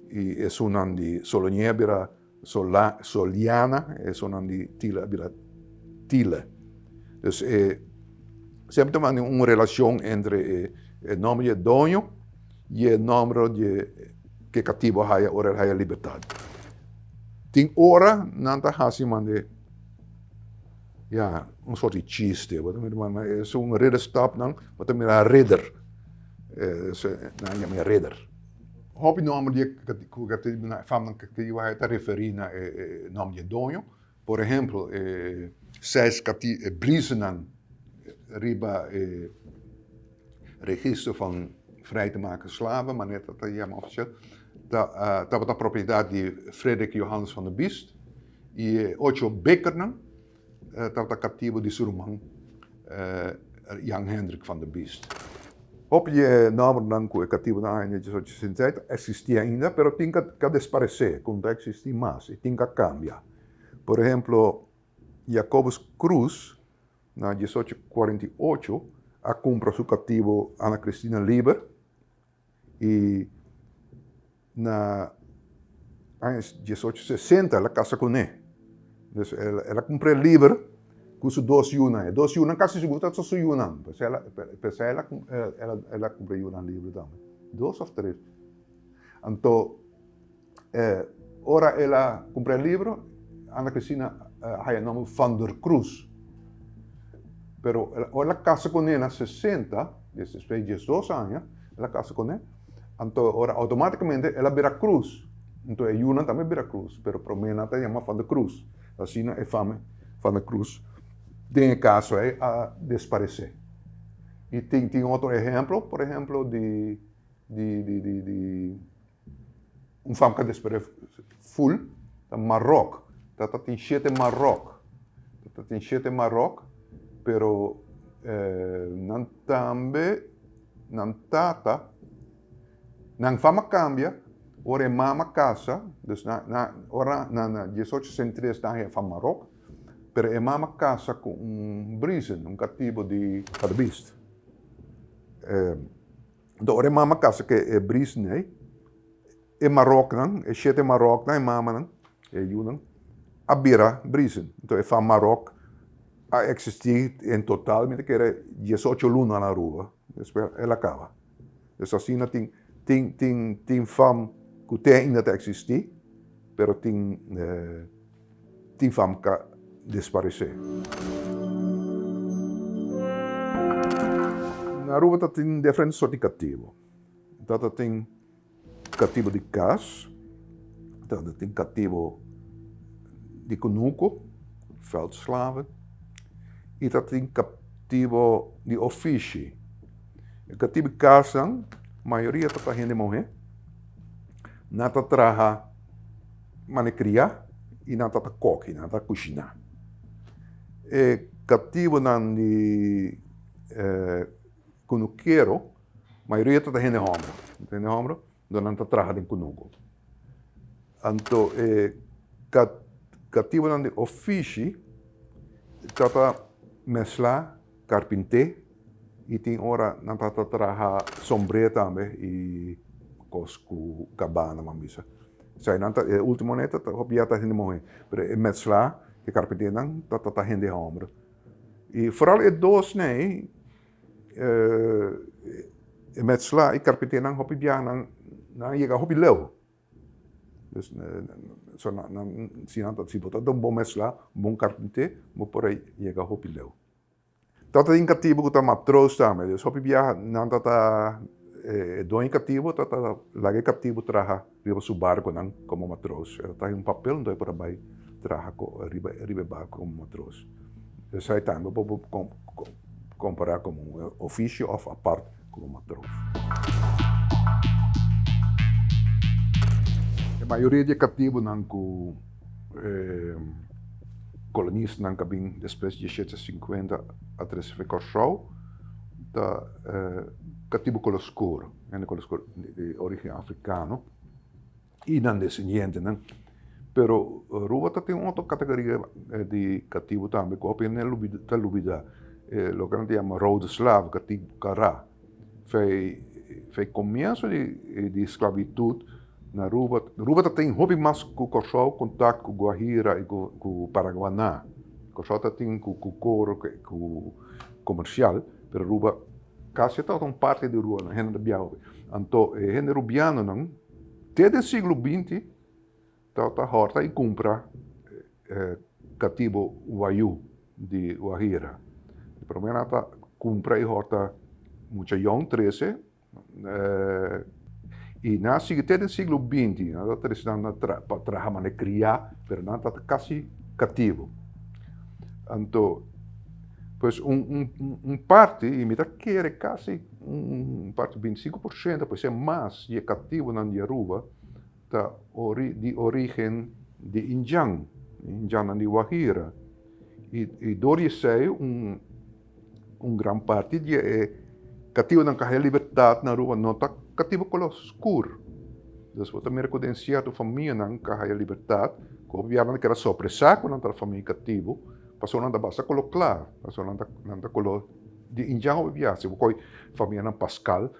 i esunnan di Solonier a bira Soliana, esunnan di Tiele a bira Tiele. Dus e semper ta manda un relashon entre e nòmber di e doño i e nòmber di e ke katibu a haya ora el haya libertat. Tin ora nan ta hasi manda ya un sort di chiste, bo ta mira manda esun ridderstapnan bo ta mira ridder, nan yama e ridder. Hopi nòmber di e famnan katibu a haya ta referí na e nòmber di e doño. Por ehempel, e seis briezennan riba e registro van vrij te maken slaven, manera ta ta yama ofisial, ta tabata propiedat di Frederik Johannes van der Biest i e ocho bekernan tabata katibu di su ruman Jan Hendrik van der Biest. Hopi di e nòmbernan ku e katibunan a haña 1866 ta eksistí ainda, pero tin ka desparesé, ku no ta eksistí mas i tin ka kambia. Por ehemplo, Jacobus Cruz na 1848 a kumpra su katibu Anna Christina liber i na aña 1860 el a kasa kuné. Dus el a kumpr'é liber ku su dos yunan. E dos yunan kasi sigur ta su yunan. P'esei el a kumpra e yunan liber tambe. Dos òf tres. Anto ora el a kumpra e libro, Ana Cristina a haya e nòmber Van der Cruz. Pero ora el a kasa kuné na sesenta, despues di diesdos aña, el a kasa kuné, anto ora outomátikamente el a bira Cruz. Anto e yunan tambe a bira Cruz, pero promé nan ta yama Van der Cruz. Asina e fama Van der Cruz den e kaso ei a desparesé. I tin otro ehemplo, por ehemplo di di di di. Un fam ka desper'é ful ta Maròk. Ta ta tin shete Maròk. Ta ta tin shete Maròk, pero nan tambe nan tata, nan fam a kambia ora e mama kasa, dus na na ora na na diesocho sesenta i tres nan a haña fam Maròk, pero e mama kasa ku un Briezen, un katibu di Hartbeest. Enton ora e mama kasa ku e brisnan ei, e maròknan, e shete maròknan, e mamanan, e yunan, a bira brisen. Enton e fam maròk a eksistí en total mi ta kere diesocho luna na Aruba, despues el a kaba. Dus asina tin tin tin tin fam ku te ainda ta eksistí, pero tin Tin fam ka desparesé. Na Aruba ta tin diferente sort di katibu. Ta ta tin katibu di kas, ta ta tin katibu di kunuku, veldslaven, i ta tin katibu di ofishi. E katibu di kasnan mayoria ta ta hende muhé, nan ta traha. Mane kriá i nan ta ta koki, nan ta kushiná. E katibunan di kunukero, mayoria ta ta hende hòmber, hende hòmber, dor nan ta traha den kunuku. Anto e katibunan di ofishi ta ta meslá karpinté i tin ora nan ta ta traha sombré tambe i kos ku kabana, ban bisa. Esei nan ta, e ultimo neta ta hopi ya ta hende muhé, pero e metsla, e karpinténan ta ta hende hòmber. I foral e dos nei, E metsla i karpinténan hopi biaha nan nan a yega hopi leu. Dus so nan nan si nan ta si bo ta un bon metsla, un bon karpinté, bo por a yega hopi leu. Tabata tin katibu ku ta matroos tambe, dus hopi biaha nan ta ta e doño katibu ta ta laga e katibu traha riba su barkunan komo matroos. E ta traha un papel enton e por a bai traha riba riba e barku komo matroos. Esei tambe bo por kompará komo un ofisio òf apart komo matroos. E mayoria di e katibunan ku e kolonistanan ku a bin despues di diesshete sinkuenta a trese for Kòrsou ta katibu kolor skur, hende kolor skur di origen afrikano i nan desendientenan. Pero Aruba ta tin un otro kategoria di katibu tambe ku hopi hende ta lubida, loke nan ta yama rode slaaf, katibu kara. Fei komienso di sklabitut na Aruba, Aruba ta tin hopi mas ku Kòrsou kontak ku Guajira i ku Paraguaná. Kòrsou ta tin ku koro, ku komersial, pero Aruba kasi tabata un parti di Aruba, hende ta biaha hopi. Anto e hende rubianonan te den siglo binti tabata hòrta i kumpra katibu Wayuu di Guajira. E promé nan ta kumpra i hòrta mucha yòn trese i nan a sigui te den siglo binti. Nan ta trese nan na pa traha manera kriá, pero nan tabata kasi katibu. Anto pues un un parti, i mi ta kere kasi un parti 25% por ser mas di e katibunan di Aruba ta di origen di indjan, indjannan di Guajira. I dor di esei un un gran parti di e katibunan ku a haña libertat na Aruba no ta katibu koló skur. Dus bo ta mira ku den sierto famianan ku a haña libertat, ku hopi biaha nan ta keda sorpresá ku nan ta famia katibu, pasobra nan ta basta koló kla, pasobra nan ta nan ta koló di indjan hopi biaha. Si bo kohe famianan Pascal,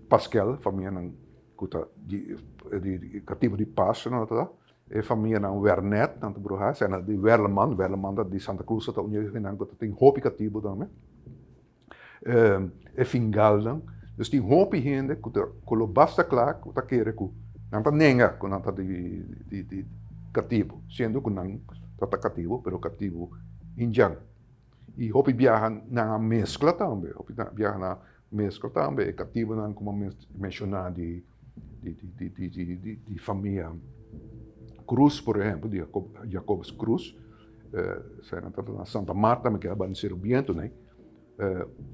Paskel, famianan ku ta di di katibu di Pas nan ta e famianan Wernet nan ta bruha esei di Werleman, Werleman ta di Santa Cruz ta un di e nan ku ta tin hopi katibu tambe e Fingalnan dus tin hopi hende ku ta ku lo basta kla ku ta kere ku nan ta nenga ku nan ta di di katibu siendo ku nan ta ta katibu pero katibu indjan i hopi biaha nan a meskla tambe hopi biaha nan a Meskla tambe e katibunan ku mi a menshoná di di famia Cruz, por ehempel, di Jacobus Cruz, esei nan tabata na Santa Marta, mi keda banda Cerro Biento nei,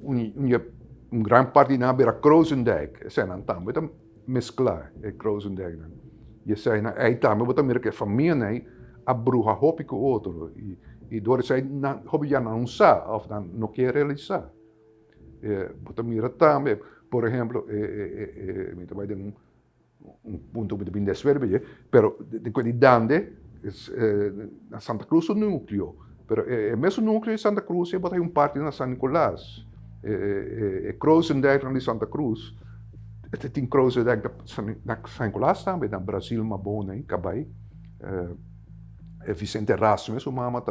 un gran parti di nan a bira Krozendijk, eseinan tambe ta meskla e Krozendijknan, i eseinan ei tambe bo ta mira ku e famianan ei a bruha hopi ku otro, i dor esei nan hopi ya nan no sa òf nan no ke realisá. Bo ta mira tambe, por ehemplo, mi ta bai den un punto ku mi ta bin despues riba dje, pero den kue di Dande, na Santa Cruz su nukleo, pero e mesun nukleo di Santa Cruz e bo ta hay un parti na San Nicolas, e Krozendijk di Santa Cruz, e tin Krozendijk na San Nicolas tambe, na Brasil Mabon Cabay, e Vicente Erasmus su mama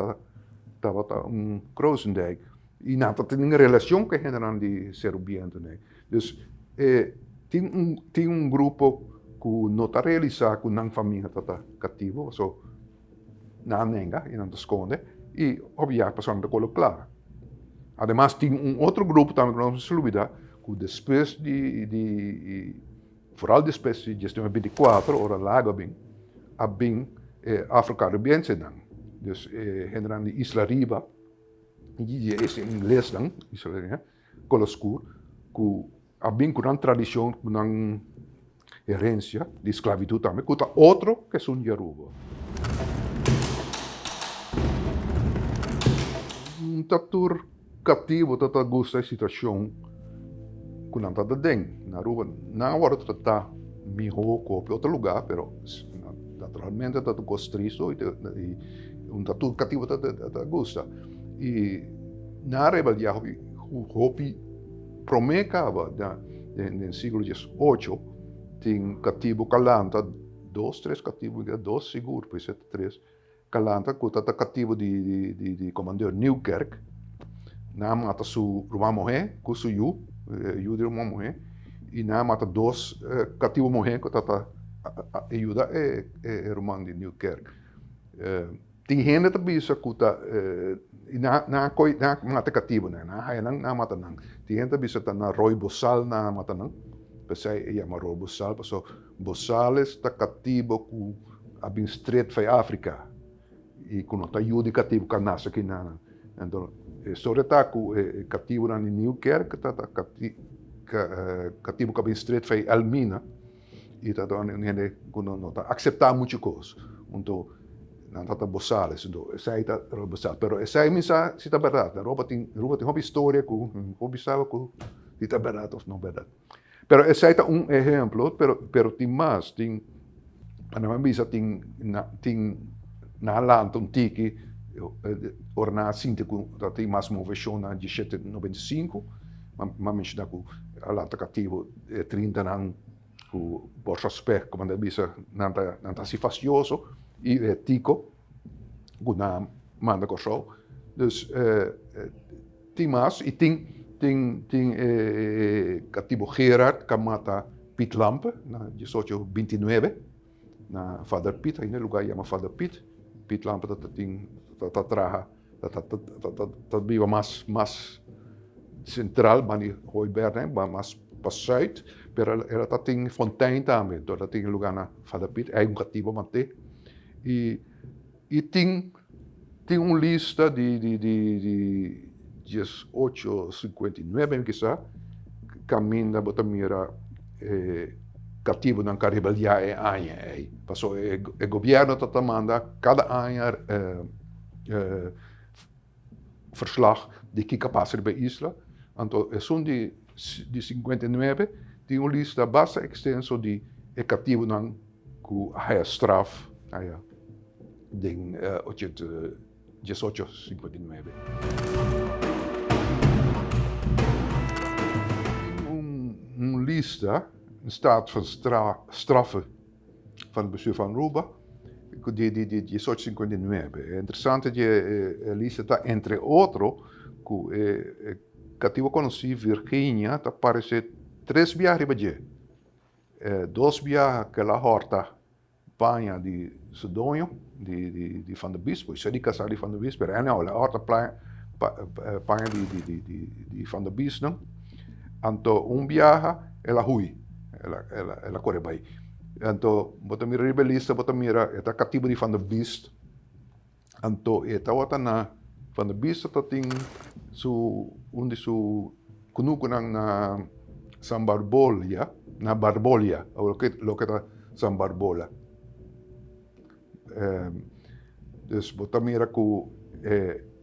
tabata un Krozendijk. I nan ta tin relacion cu e hendenan di Seru Biento nei. Dus e tin un tin un grupo cu no ta realisa cu nan famia ta ta cativo paso nan a nenga y nan ta sconde y hopi ya pasobra nan ta colo cla. Ademas tin un otro grupo tambe cu no nos mester lubida cu despues di di vooral despues di 1924 ora Lago a bin a bin e Afro-Caribensenan dus e hendenan di Isla Riba. Di e inglesnan, kolo skur, ku a bin ku nan tradishon, ku nan herensia di sklabitut tambe, ku ta otro ku esun di Aruba. No ta tur katibu ta ta gusta e situashon ku nan ta ta den. Na Aruba nan a wòrdu tratá mihó ku hopi otro lugá, pero naturalmente ta un kos tristu i un ta tur katibu ta ta gusta. I nan a rebeldiá hopi hopi promé kaba den siglo diesocho tin katibu ku a lanta dos tres katibu dos sigur por esei ta tres ku a lanta ku ta ta katibu di di komandeur Nieuwkerk nan a mata su ruman muhé ku su yu yu di ruman muhé. I nan a mata dos katibu muhé ku tabata yuda e ruman di Nieuwkerk. Tin hende ta bisa ku ta i nan a koi nan a mata e katibunan, nan a haya nan, nan a mata nan. Tin hende ta bisa ta na Rooi Bosal nan a mata nan, p'esei e yama Rooi Bosal pasobra Bosales ta katibu ku a bin stret fei Afrika i ku no ta yu di katibu ku a nase akinan. Anto e storia ta ku e katibunan di Nieuwkerk ta katibu ku a bin stret fei Elmina. I ta un hende ku no ta akseptá muchu kos. Anto nan ta ta bosales. Anto esei ta Roy Bosal. Pero esei mi sa si ta bèrdat. Aruba tin Aruba tin hopi historia ku mi por bisa bo ku si ta bèrdat òf no bèrdat. Pero esei ta un ehemplo, pero pero tin mas. Tin nan a bisa tin tin nan a lanta un tiki ora nan a sinti ku ta tin mas moveshon na diesshete 95. Mi a menshoná ku a lanta katibu e trintanan ku por sospek, komo nan ta bisa, nan ta nan ta hasi fastioso i e tiko ku nan a manda Kòrsou. Dus tin mas i tin tin tin e katibu Gerard ku a mata Piet Lampe na diesocho binti nuebe na Vader Piet, ainda e lugá yama Vader Piet. Piet Lampe ta tin ta traha. Ta biba mas mas sentral ban di Hooiberg mas pa sùit, pero el a ta tin Fontein tambe, enton el a tin lugá na Vader Piet, ei un katibu mant'é. I i tin tin un lista di di di di dies ocho sinkuenta i nuebe mi kisa kaminda bo ta mira e katibunan ku a rebeldiá e aña ei, pasobra e gobièrnu ta ta manda kada aña verslag di kiko a pasa riba e isla. Anto esun di di 59 tin un lista basta ekstenso di e katibunan ku a haya straf aya den ochenta diesocho 59. Tin un lista, un staat van straffen. Van het bestuur van Aruba di di di diesocho sinkuenta i nuebe. E interesante di e lista ta entre otro ku e katibu konosí Virginia ta paresé tres biaha riba dje. Dos biaha ku el a hòrta paña di su doño di di di Van der Biest, pues di kasá di Van der Biest, pero anyhow el a hòrta paña di di di di Van der Biestnan. Anto un biaha el a hui, el a kore bai. Anto bo ta mira riba e lista, bo ta mira e ta katibu di Van der Biest. Anto e tabata na Van der Biest ta tin su un di su kunukunan na San Barbolia, na Barbolia, loke ta San Barbola. Dus bo ta mira ku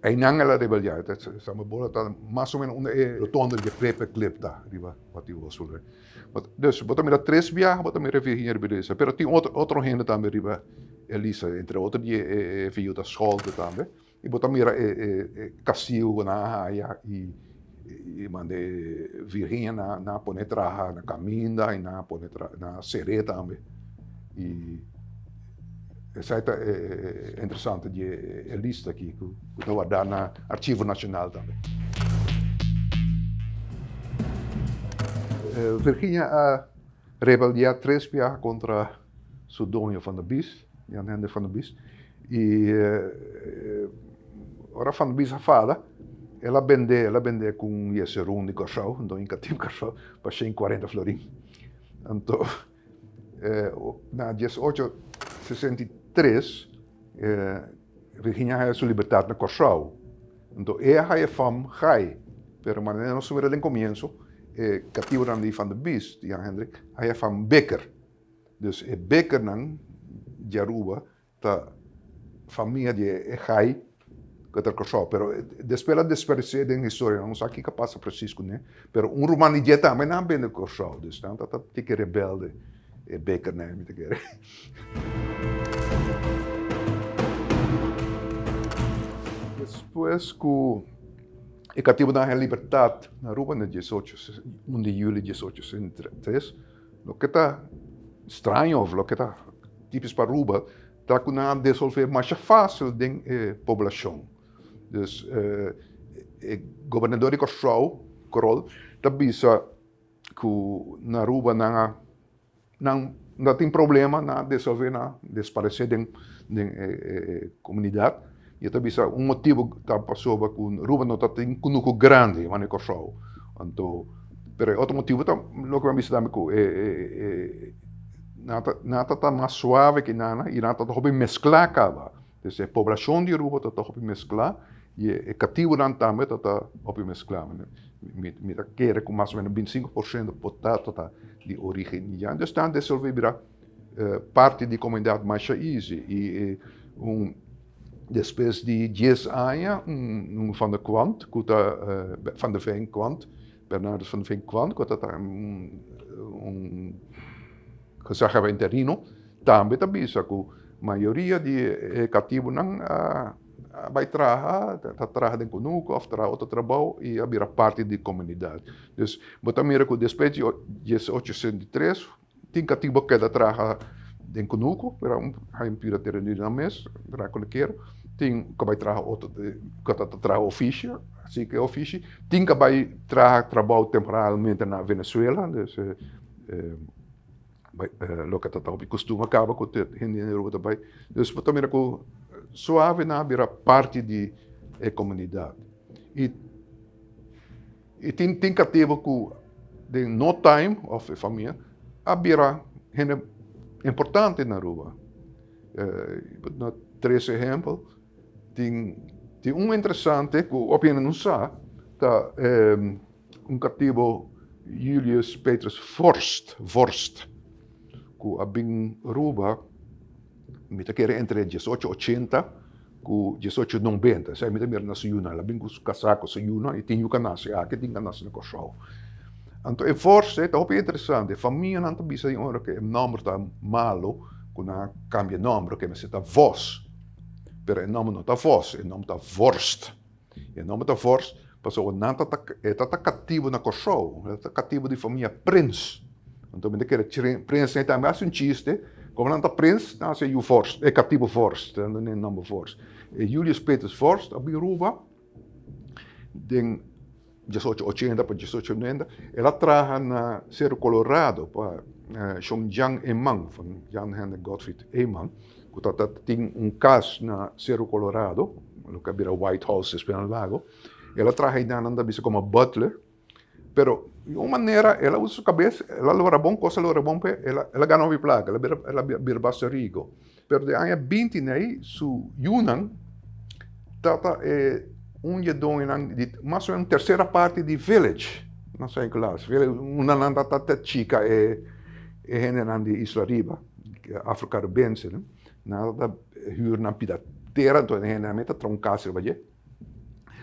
einan el a rebeldiá. Sa bola ta mas o menos unda e rotonde di Peperklip ta riba Batibo Sul. Dus bo ta mira tres biaha bo ta mira Virginia riba e lista. Pero tin otro otro hende tambe riba e lista, entre otro di e viuda Scholte tambe. I bo ta mira e kastigu ku nan a haya i manda e Virginia nan a pone traha na kaminda i nan a pone traha nan a ser'é tambe. I esei ta e interesante di e lista aki ku ta wardá na Archivo Nashonal tambe. Virginia a rebeldiá tres biaha kontra su doño Van der Bies, Jan Hendrik van der Bies, i ora Van der Bies a fada, el a bendé, el a bendé ku un yeserun di Kòrsou, un doño katibu di Kòrsou, pa shen kuarenta florin. Anto na 1863 Virginia a haya su libertat na Kòrsou. Anto e a haya fam gai, pero manera nos mira den komienso, e katibunan di Van der Biest, Jan Hendrik, a haya fam Bikker. Dus e Bikkernan di Aruba ta famia di e gai ku ta Kòrsou. Pero despues el a desparesé den historia, nan no sa kiko a pasa presis kuné. Pero un ruman di dje tambe nan a bini Kòrsou. Dus nan ta tiki rebelde e Bikkernan, mi ta kere. Despues ku e katibunan a haña libertat na Aruba na diesocho, un di yuli diesocho sesenta i tres, Loke ta straño of loke ta tipis pa Aruba ta ku nan a desolve masha fásil den e poblashon. Dus e gobernador di Kòrsou, Krol, ta bisa Ku na Aruba nan a nan no tin problema nan a desolve nan a desparece den den e comunidad y ta bisa un motibo ta pasobra cu Aruba no ta tin cunucu grandi manera Corsou anto pero e otro motibo ta loke mi a bisa tambe cu e nan ta nan ta mas suave ki nan y nan ta hopi mezcla caba. Dus e poblacion di Aruba ta hopi mezcla y e catibonan tambe ta hopi mezcla. Mi ta kere cu mas o menos 25% por ta ta di origen indiano. Dus nan desolve bira parti di comunidad masha easy. Y un despues di dies aña un Van der Kwant cu ta Van der Veen Kwant, Bernardus van der Veen Kwant cu ta un gezaghebber interino Tambe ta bisa ku mayoria di e katibunan a bai traha, ta traha den kunuku òf traha otro trabou i a bira parti di komunidat. Dus bo ta mira ku despues di 1863 tin katibu a keda traha den kunuku, pero hay un pira tereno di nan mes, traha kunukero, tin ku a bai traha otro, ku ta traha ofishi, así ke ofishi, tin ku a bai traha trabou temporalmente na Venezuela, dus Loke ta hopi kostumber kaba ku hende den Aruba ta bai. Dus bo ta mira ku suave nan a bira parti di e komunidat. I i tin tin katibu ku den no time òf e famia a bira hende importante na Aruba. Bo ta tres ehèmpel. Tin tin un interesante ku hopi hende no sa ta Un katibo Julius Petrus Vorst, Vorst, ku a bin Aruba, mi ta kere entre diesocho ochenta ku diesocho nobenta, esei mi ta mira na su yunan, el a bin ku su kasá ku su yunan i tin yu ku a nase aki, tin ku a nase na Kòrsou. Anto e Vorst ei ta hopi interesante, e famianan ta bisa di ora ku e nòmber ta malo ku nan a kambia e nòmber, ke mester ta Vos, pero e nòmber no ta Vos, e nòmber ta Vorst. E nòmber ta Vorst pasobra nan ta ta e ta ta katibu na Kòrsou, e ta katibu di famia Prins. Anto mi ta kere Prins ei tambe hasi un chiste, komo nan ta Prins, nan hasi e yu Vorst, e katibu Vorst, nan duna e nòmber Vorst. E Julius Petrus Vorst a bin Aruba den diesocho ochenta pa diesocho noventa, el a traha na Cerro Colorado pa Shon Jan Eman, van Jan Hendrik Gottfried Eman, ku ta ta tin un kas na Cerro Colorado, loke a bira White House despues na Lago. El a traha einan, nan ta bisa komo butler, pero di un manera el a usa su kabes, el a logra bon kos, el a logra bon p'e, el a gana hopi plaka, el a bira el a bira basta riko. Pero den aña binti nei su yunan tata e un di e doñonan di mas o menos un tercera parti di Village na San Nicolas. Unda nan ta ta chica e hendenan di Isla Riba, Afro-Caribense. Nan ta huur nan pida tera, entonces e hendenan ta traha un cas riba dje.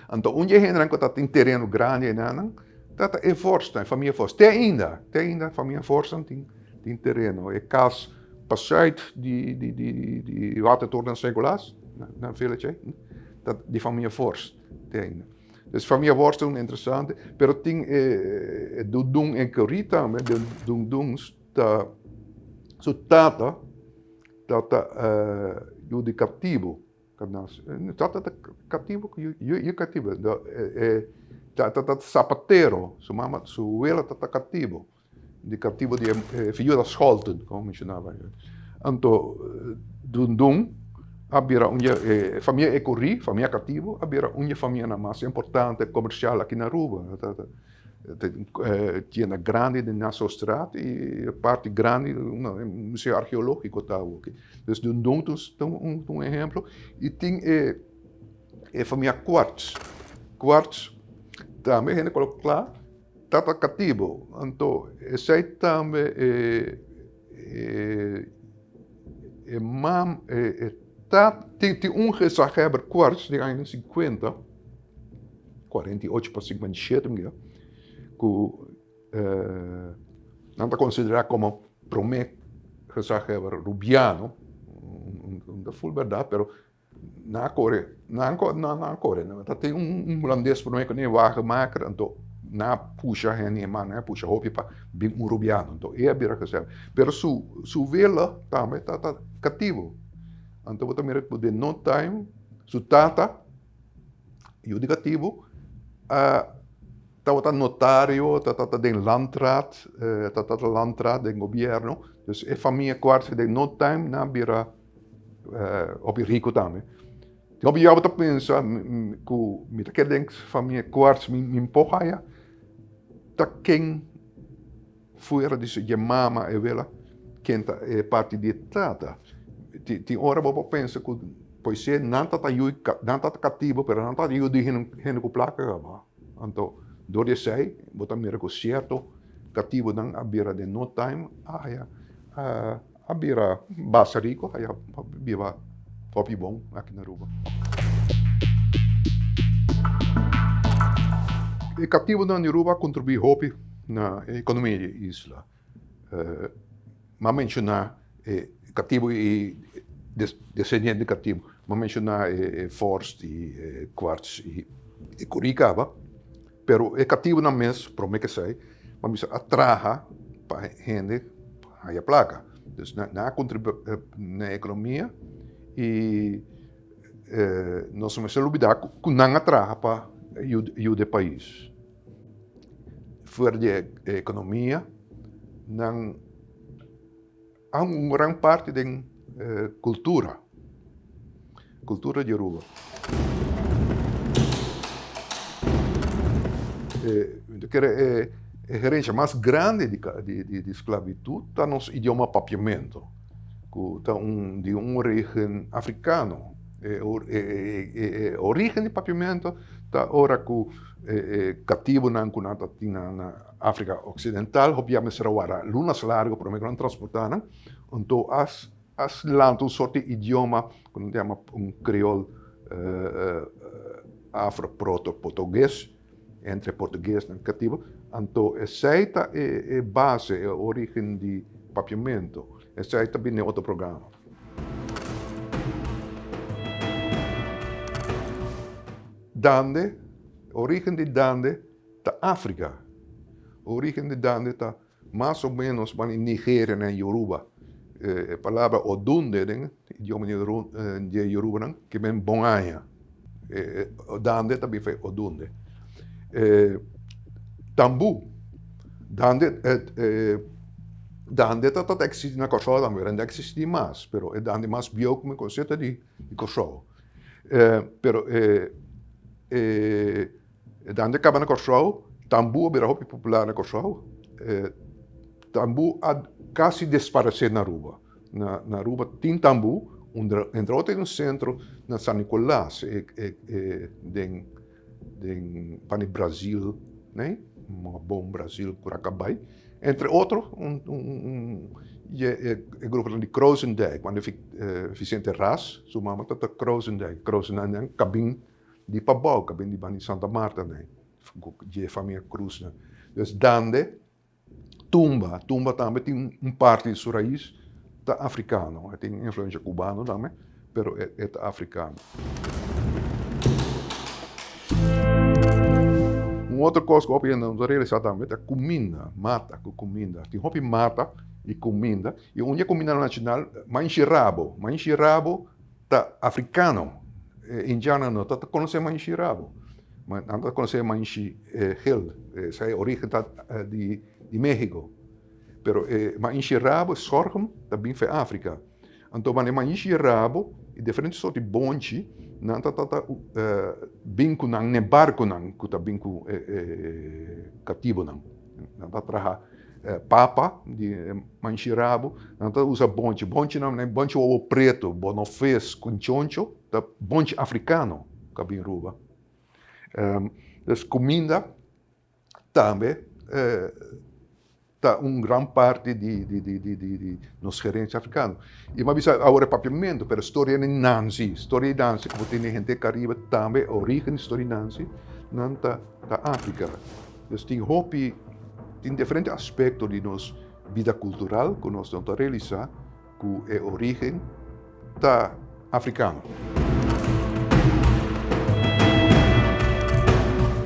Anto un di e hendenan ku ta tin tereno grandi einan ta ta e Vorstnan, e famia Vorst. Te ainda, te ainda famia Vorstnan tin tin tereno. E kas pasùit di di di di Watertoren na San Nicolas, na village ei, ta di famia Vorst te ainda. Dus famia Vorst ta un interesante, pero tin e e Dundun en Curie tambe, Dundun ta su tata ta ta yu di katibu. Tata ta katibu, yu katibu, tata ta sapatero, su mama, su wela ta katibu, di katibu di e viuda Scholten, komo menshonaba. Anto Dundun a bira un di e famia Ecury, famia katibu, a bira un di e famianan mas importante komersial aki na Aruba. Tienda grandi den Nassaustraat y parti grandi un museo arkeologiko ta awoki. Dus Dundun ta un ehemplo y tin e e famia Kwarts. Kwarts tambe hende ku kla tata katibo anto esei tambe e e mam e tata tin un gezaghebber Kwarts den aña sinkuenta. 48 pa 57 mi ku nan ta konsiderá komo promé gezaghebber rubiano, no ta ful bèrdat pero nan a kore, nan a kore, ta tin un hulandes promé ku Wagenmaker anto nan a pusha hende e man nan a pusha hopi pa bin un rubiano anto e a bira gezaghebber pero su su wela tambe ta katibu anto bo ta mira ku den no time su tata. Yu di katibu a tabata notario, tabata den landraad, tabata landraad den gobierno. Dus e famia Kwarts den no time nan a bira hopi rico tambe. Tin hopi yòbber ta pensa ku mi ta kere den famia Kwarts mi por haya ta ken fuera di dje mama e wela ken ta e parti di e tata. Tin ora bo por pensa ku poisé nan ta ta yu nan ta ta katibu pero nan ta yu di hende ku plaka kaba. Anto dor di esei bo ta mira ku sierto katibunan a bira den no time a haya a bira basta rico a haya biba hopi bon aki na Aruba. E katibunan di Aruba a kontribuí hopi na e ekonomia di e isla. M'a menshoná e katibu i desendiente di katibu. M'a menshoná e Forst i e Kwarts i e Curie kaba. Pero e katibunan mes, promé ke esei, m'a bisa a traha pa hende haya plaka. Dus nan a kontribuí na e ekonomia i nos no mester lubidá ku nan a traha pa yuda e pais. Fuera di e ekonomia, nan a un gran parti den kultura, kultura di Aruba. Mi ta kere e herencia mas grandi di sklabitut ta nos idioma papiamento, ku ta un di un origen afrikano. E origen di papiamento ta ora ku E katibunan ku nan ta tin na Afrika Oksidental hopi ya mester a wara lunas largu promé ku nan transportá nan. Anto a lanta un sort di idioma ku nan ta yama un kreol afro-proto-portugues, entre portugues nan katibu. Anto esei ta e base, e orígen di papiamentu. Esei ta bini den otro programa. Dande, origen di dande ta Afrika. Origen di dande ta mas o menos ban di Nigeria na Yoruba. E palabra odunde den idioma di e Yorubanan ke men bon aña. Dande ta bin for odunde. Tambu, dande dande ta ta existi na Kòrsou tambe, pero no ta existi mas, pero e dande mas bieu ku mi konosé ta di Kòrsou. Pero e dande kaba na Kòrsou, tambú a bira hopi popular na Kòrsou. Tambú a kasi desparesé na Aruba. Na Aruba tin tambú, entre otro tin un sentro na San Nicolas, den den pani Brazil, nee, bon Brazil por a bai. Entre otro un un e e gruponan di Krozendijk, wande Vicente Ras su mama ta ta Krozendijk, Krozendijk kabin di pabou, kabin di banda di Santa Marta nee, dje famia Cruz nan. Dus dande Tumba, tumba tambe tin un parti di su rais ta afrikano, e tin influensia kubano tambe, pero e ta afrikano. Un otro kos ku hopi hende no ta realisá tambe ta kuminda, mata ku kuminda. Tin hopi mata i kuminda, i un di e kumindanan nashonal, manshi rabo. Manshi rabo ta afrikano, e indiannan no ta konosé manshi rabo. Nan ta konosé manshi gel, esei e origen ta di Mexico. Pero e manshi rabo, e sorghum, ta bin for Afrika. Anto e manshi rabo i diferente sort di bonchi, nan ta ta bin ku nan n'e barkunan ku ta bin ku e katibunan. Nan ta traha papa di manshi rabo, nan ta usa bonchi. Bonchinan, bonchi wowo pretu, bonofes, kunchoncho. Ta bonchi afrikano ku a bin Ruba. Dus kuminda tambe ta un gran parti di nos herensia afrikano. I mi a bisa awor e papiamentu, pero storia di Nanzi, storia di Nanzi ku bo tene henter Karibe tambe, origen di storia di Nanzi nan ta Afrika. Dus tin hopi, tin diferente aspekto di nos bida kultural ku nos no ta realisá. Ku e origen ta afrikano.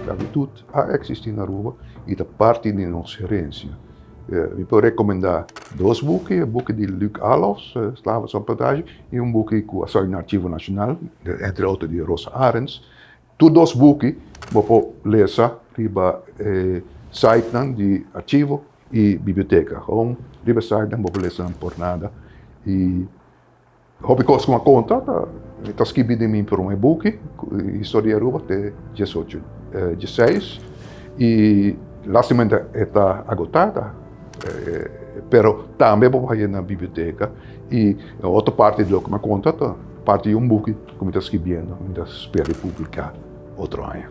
Sklabitut a eksistí na Aruba i ta parti di nos herensia. Mi por rekomendá dos buki, e buki di Luc Alofs, Slaven zonder Plantage, i un buki ku a sali na Archivo Nashonal, entre otro di Rosa Arends. Tur dos buki bo por lesa. riba e sitenan di archivo i biblioteka. Gewoon riba e sitenan bo por lesa nan por nada. I hopi kos ku mi a konta ta mi ta skibi den mi prome buki, Historia di Aruba te diesocho dieseis i lastimamente e ta agotá ta pero tambe bo por haña na biblioteka i e otro parti di loke mi a konta ta parti di un buki ku mi ta skibiendo mi ta spera di publiká otro aña.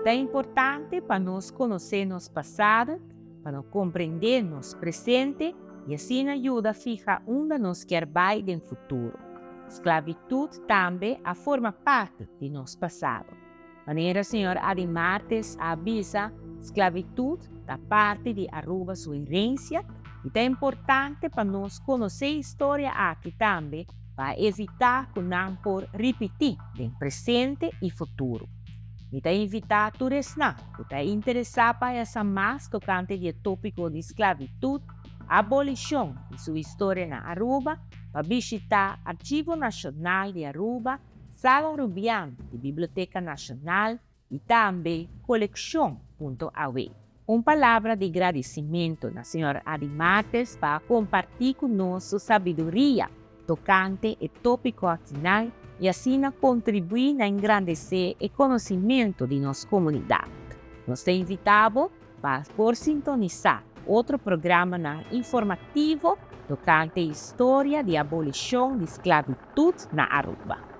Ta importante pa nos konosé nos pasado, pa no komprendé nos presente i asina yuda fiha unda nos kier bai den futuro. Sklabitut tambe a forma parti di nos pasado. Manera señor Adi Martes a bisa, sklabitut ta parti di Aruba su herensia i ta importante pa nos konosé historia aki tambe pa evitá ku nan por ripití den presente i futuro. Mi ta invitá tur esnan ku ta interesá pa haña sa mas tokante di e tópiko di sklabitut, abolishon i su historia na Aruba pa bishitá Archivo Nashonal di Aruba, Sala Rubian di Biblioteka Nashonal i tambe Kolekshon punto aw. Un palabra di gradisimentu na señor Adi Martes pa a kompartí ku nos su sabiduria tokante e tópiko akinan i asina kontribuí na engrandesé e konosimentu di nos komunidat. Nos ta invitá bo pa por sintonisá otro programanan informativo tokante historia di abolishon di sklabitut na Aruba.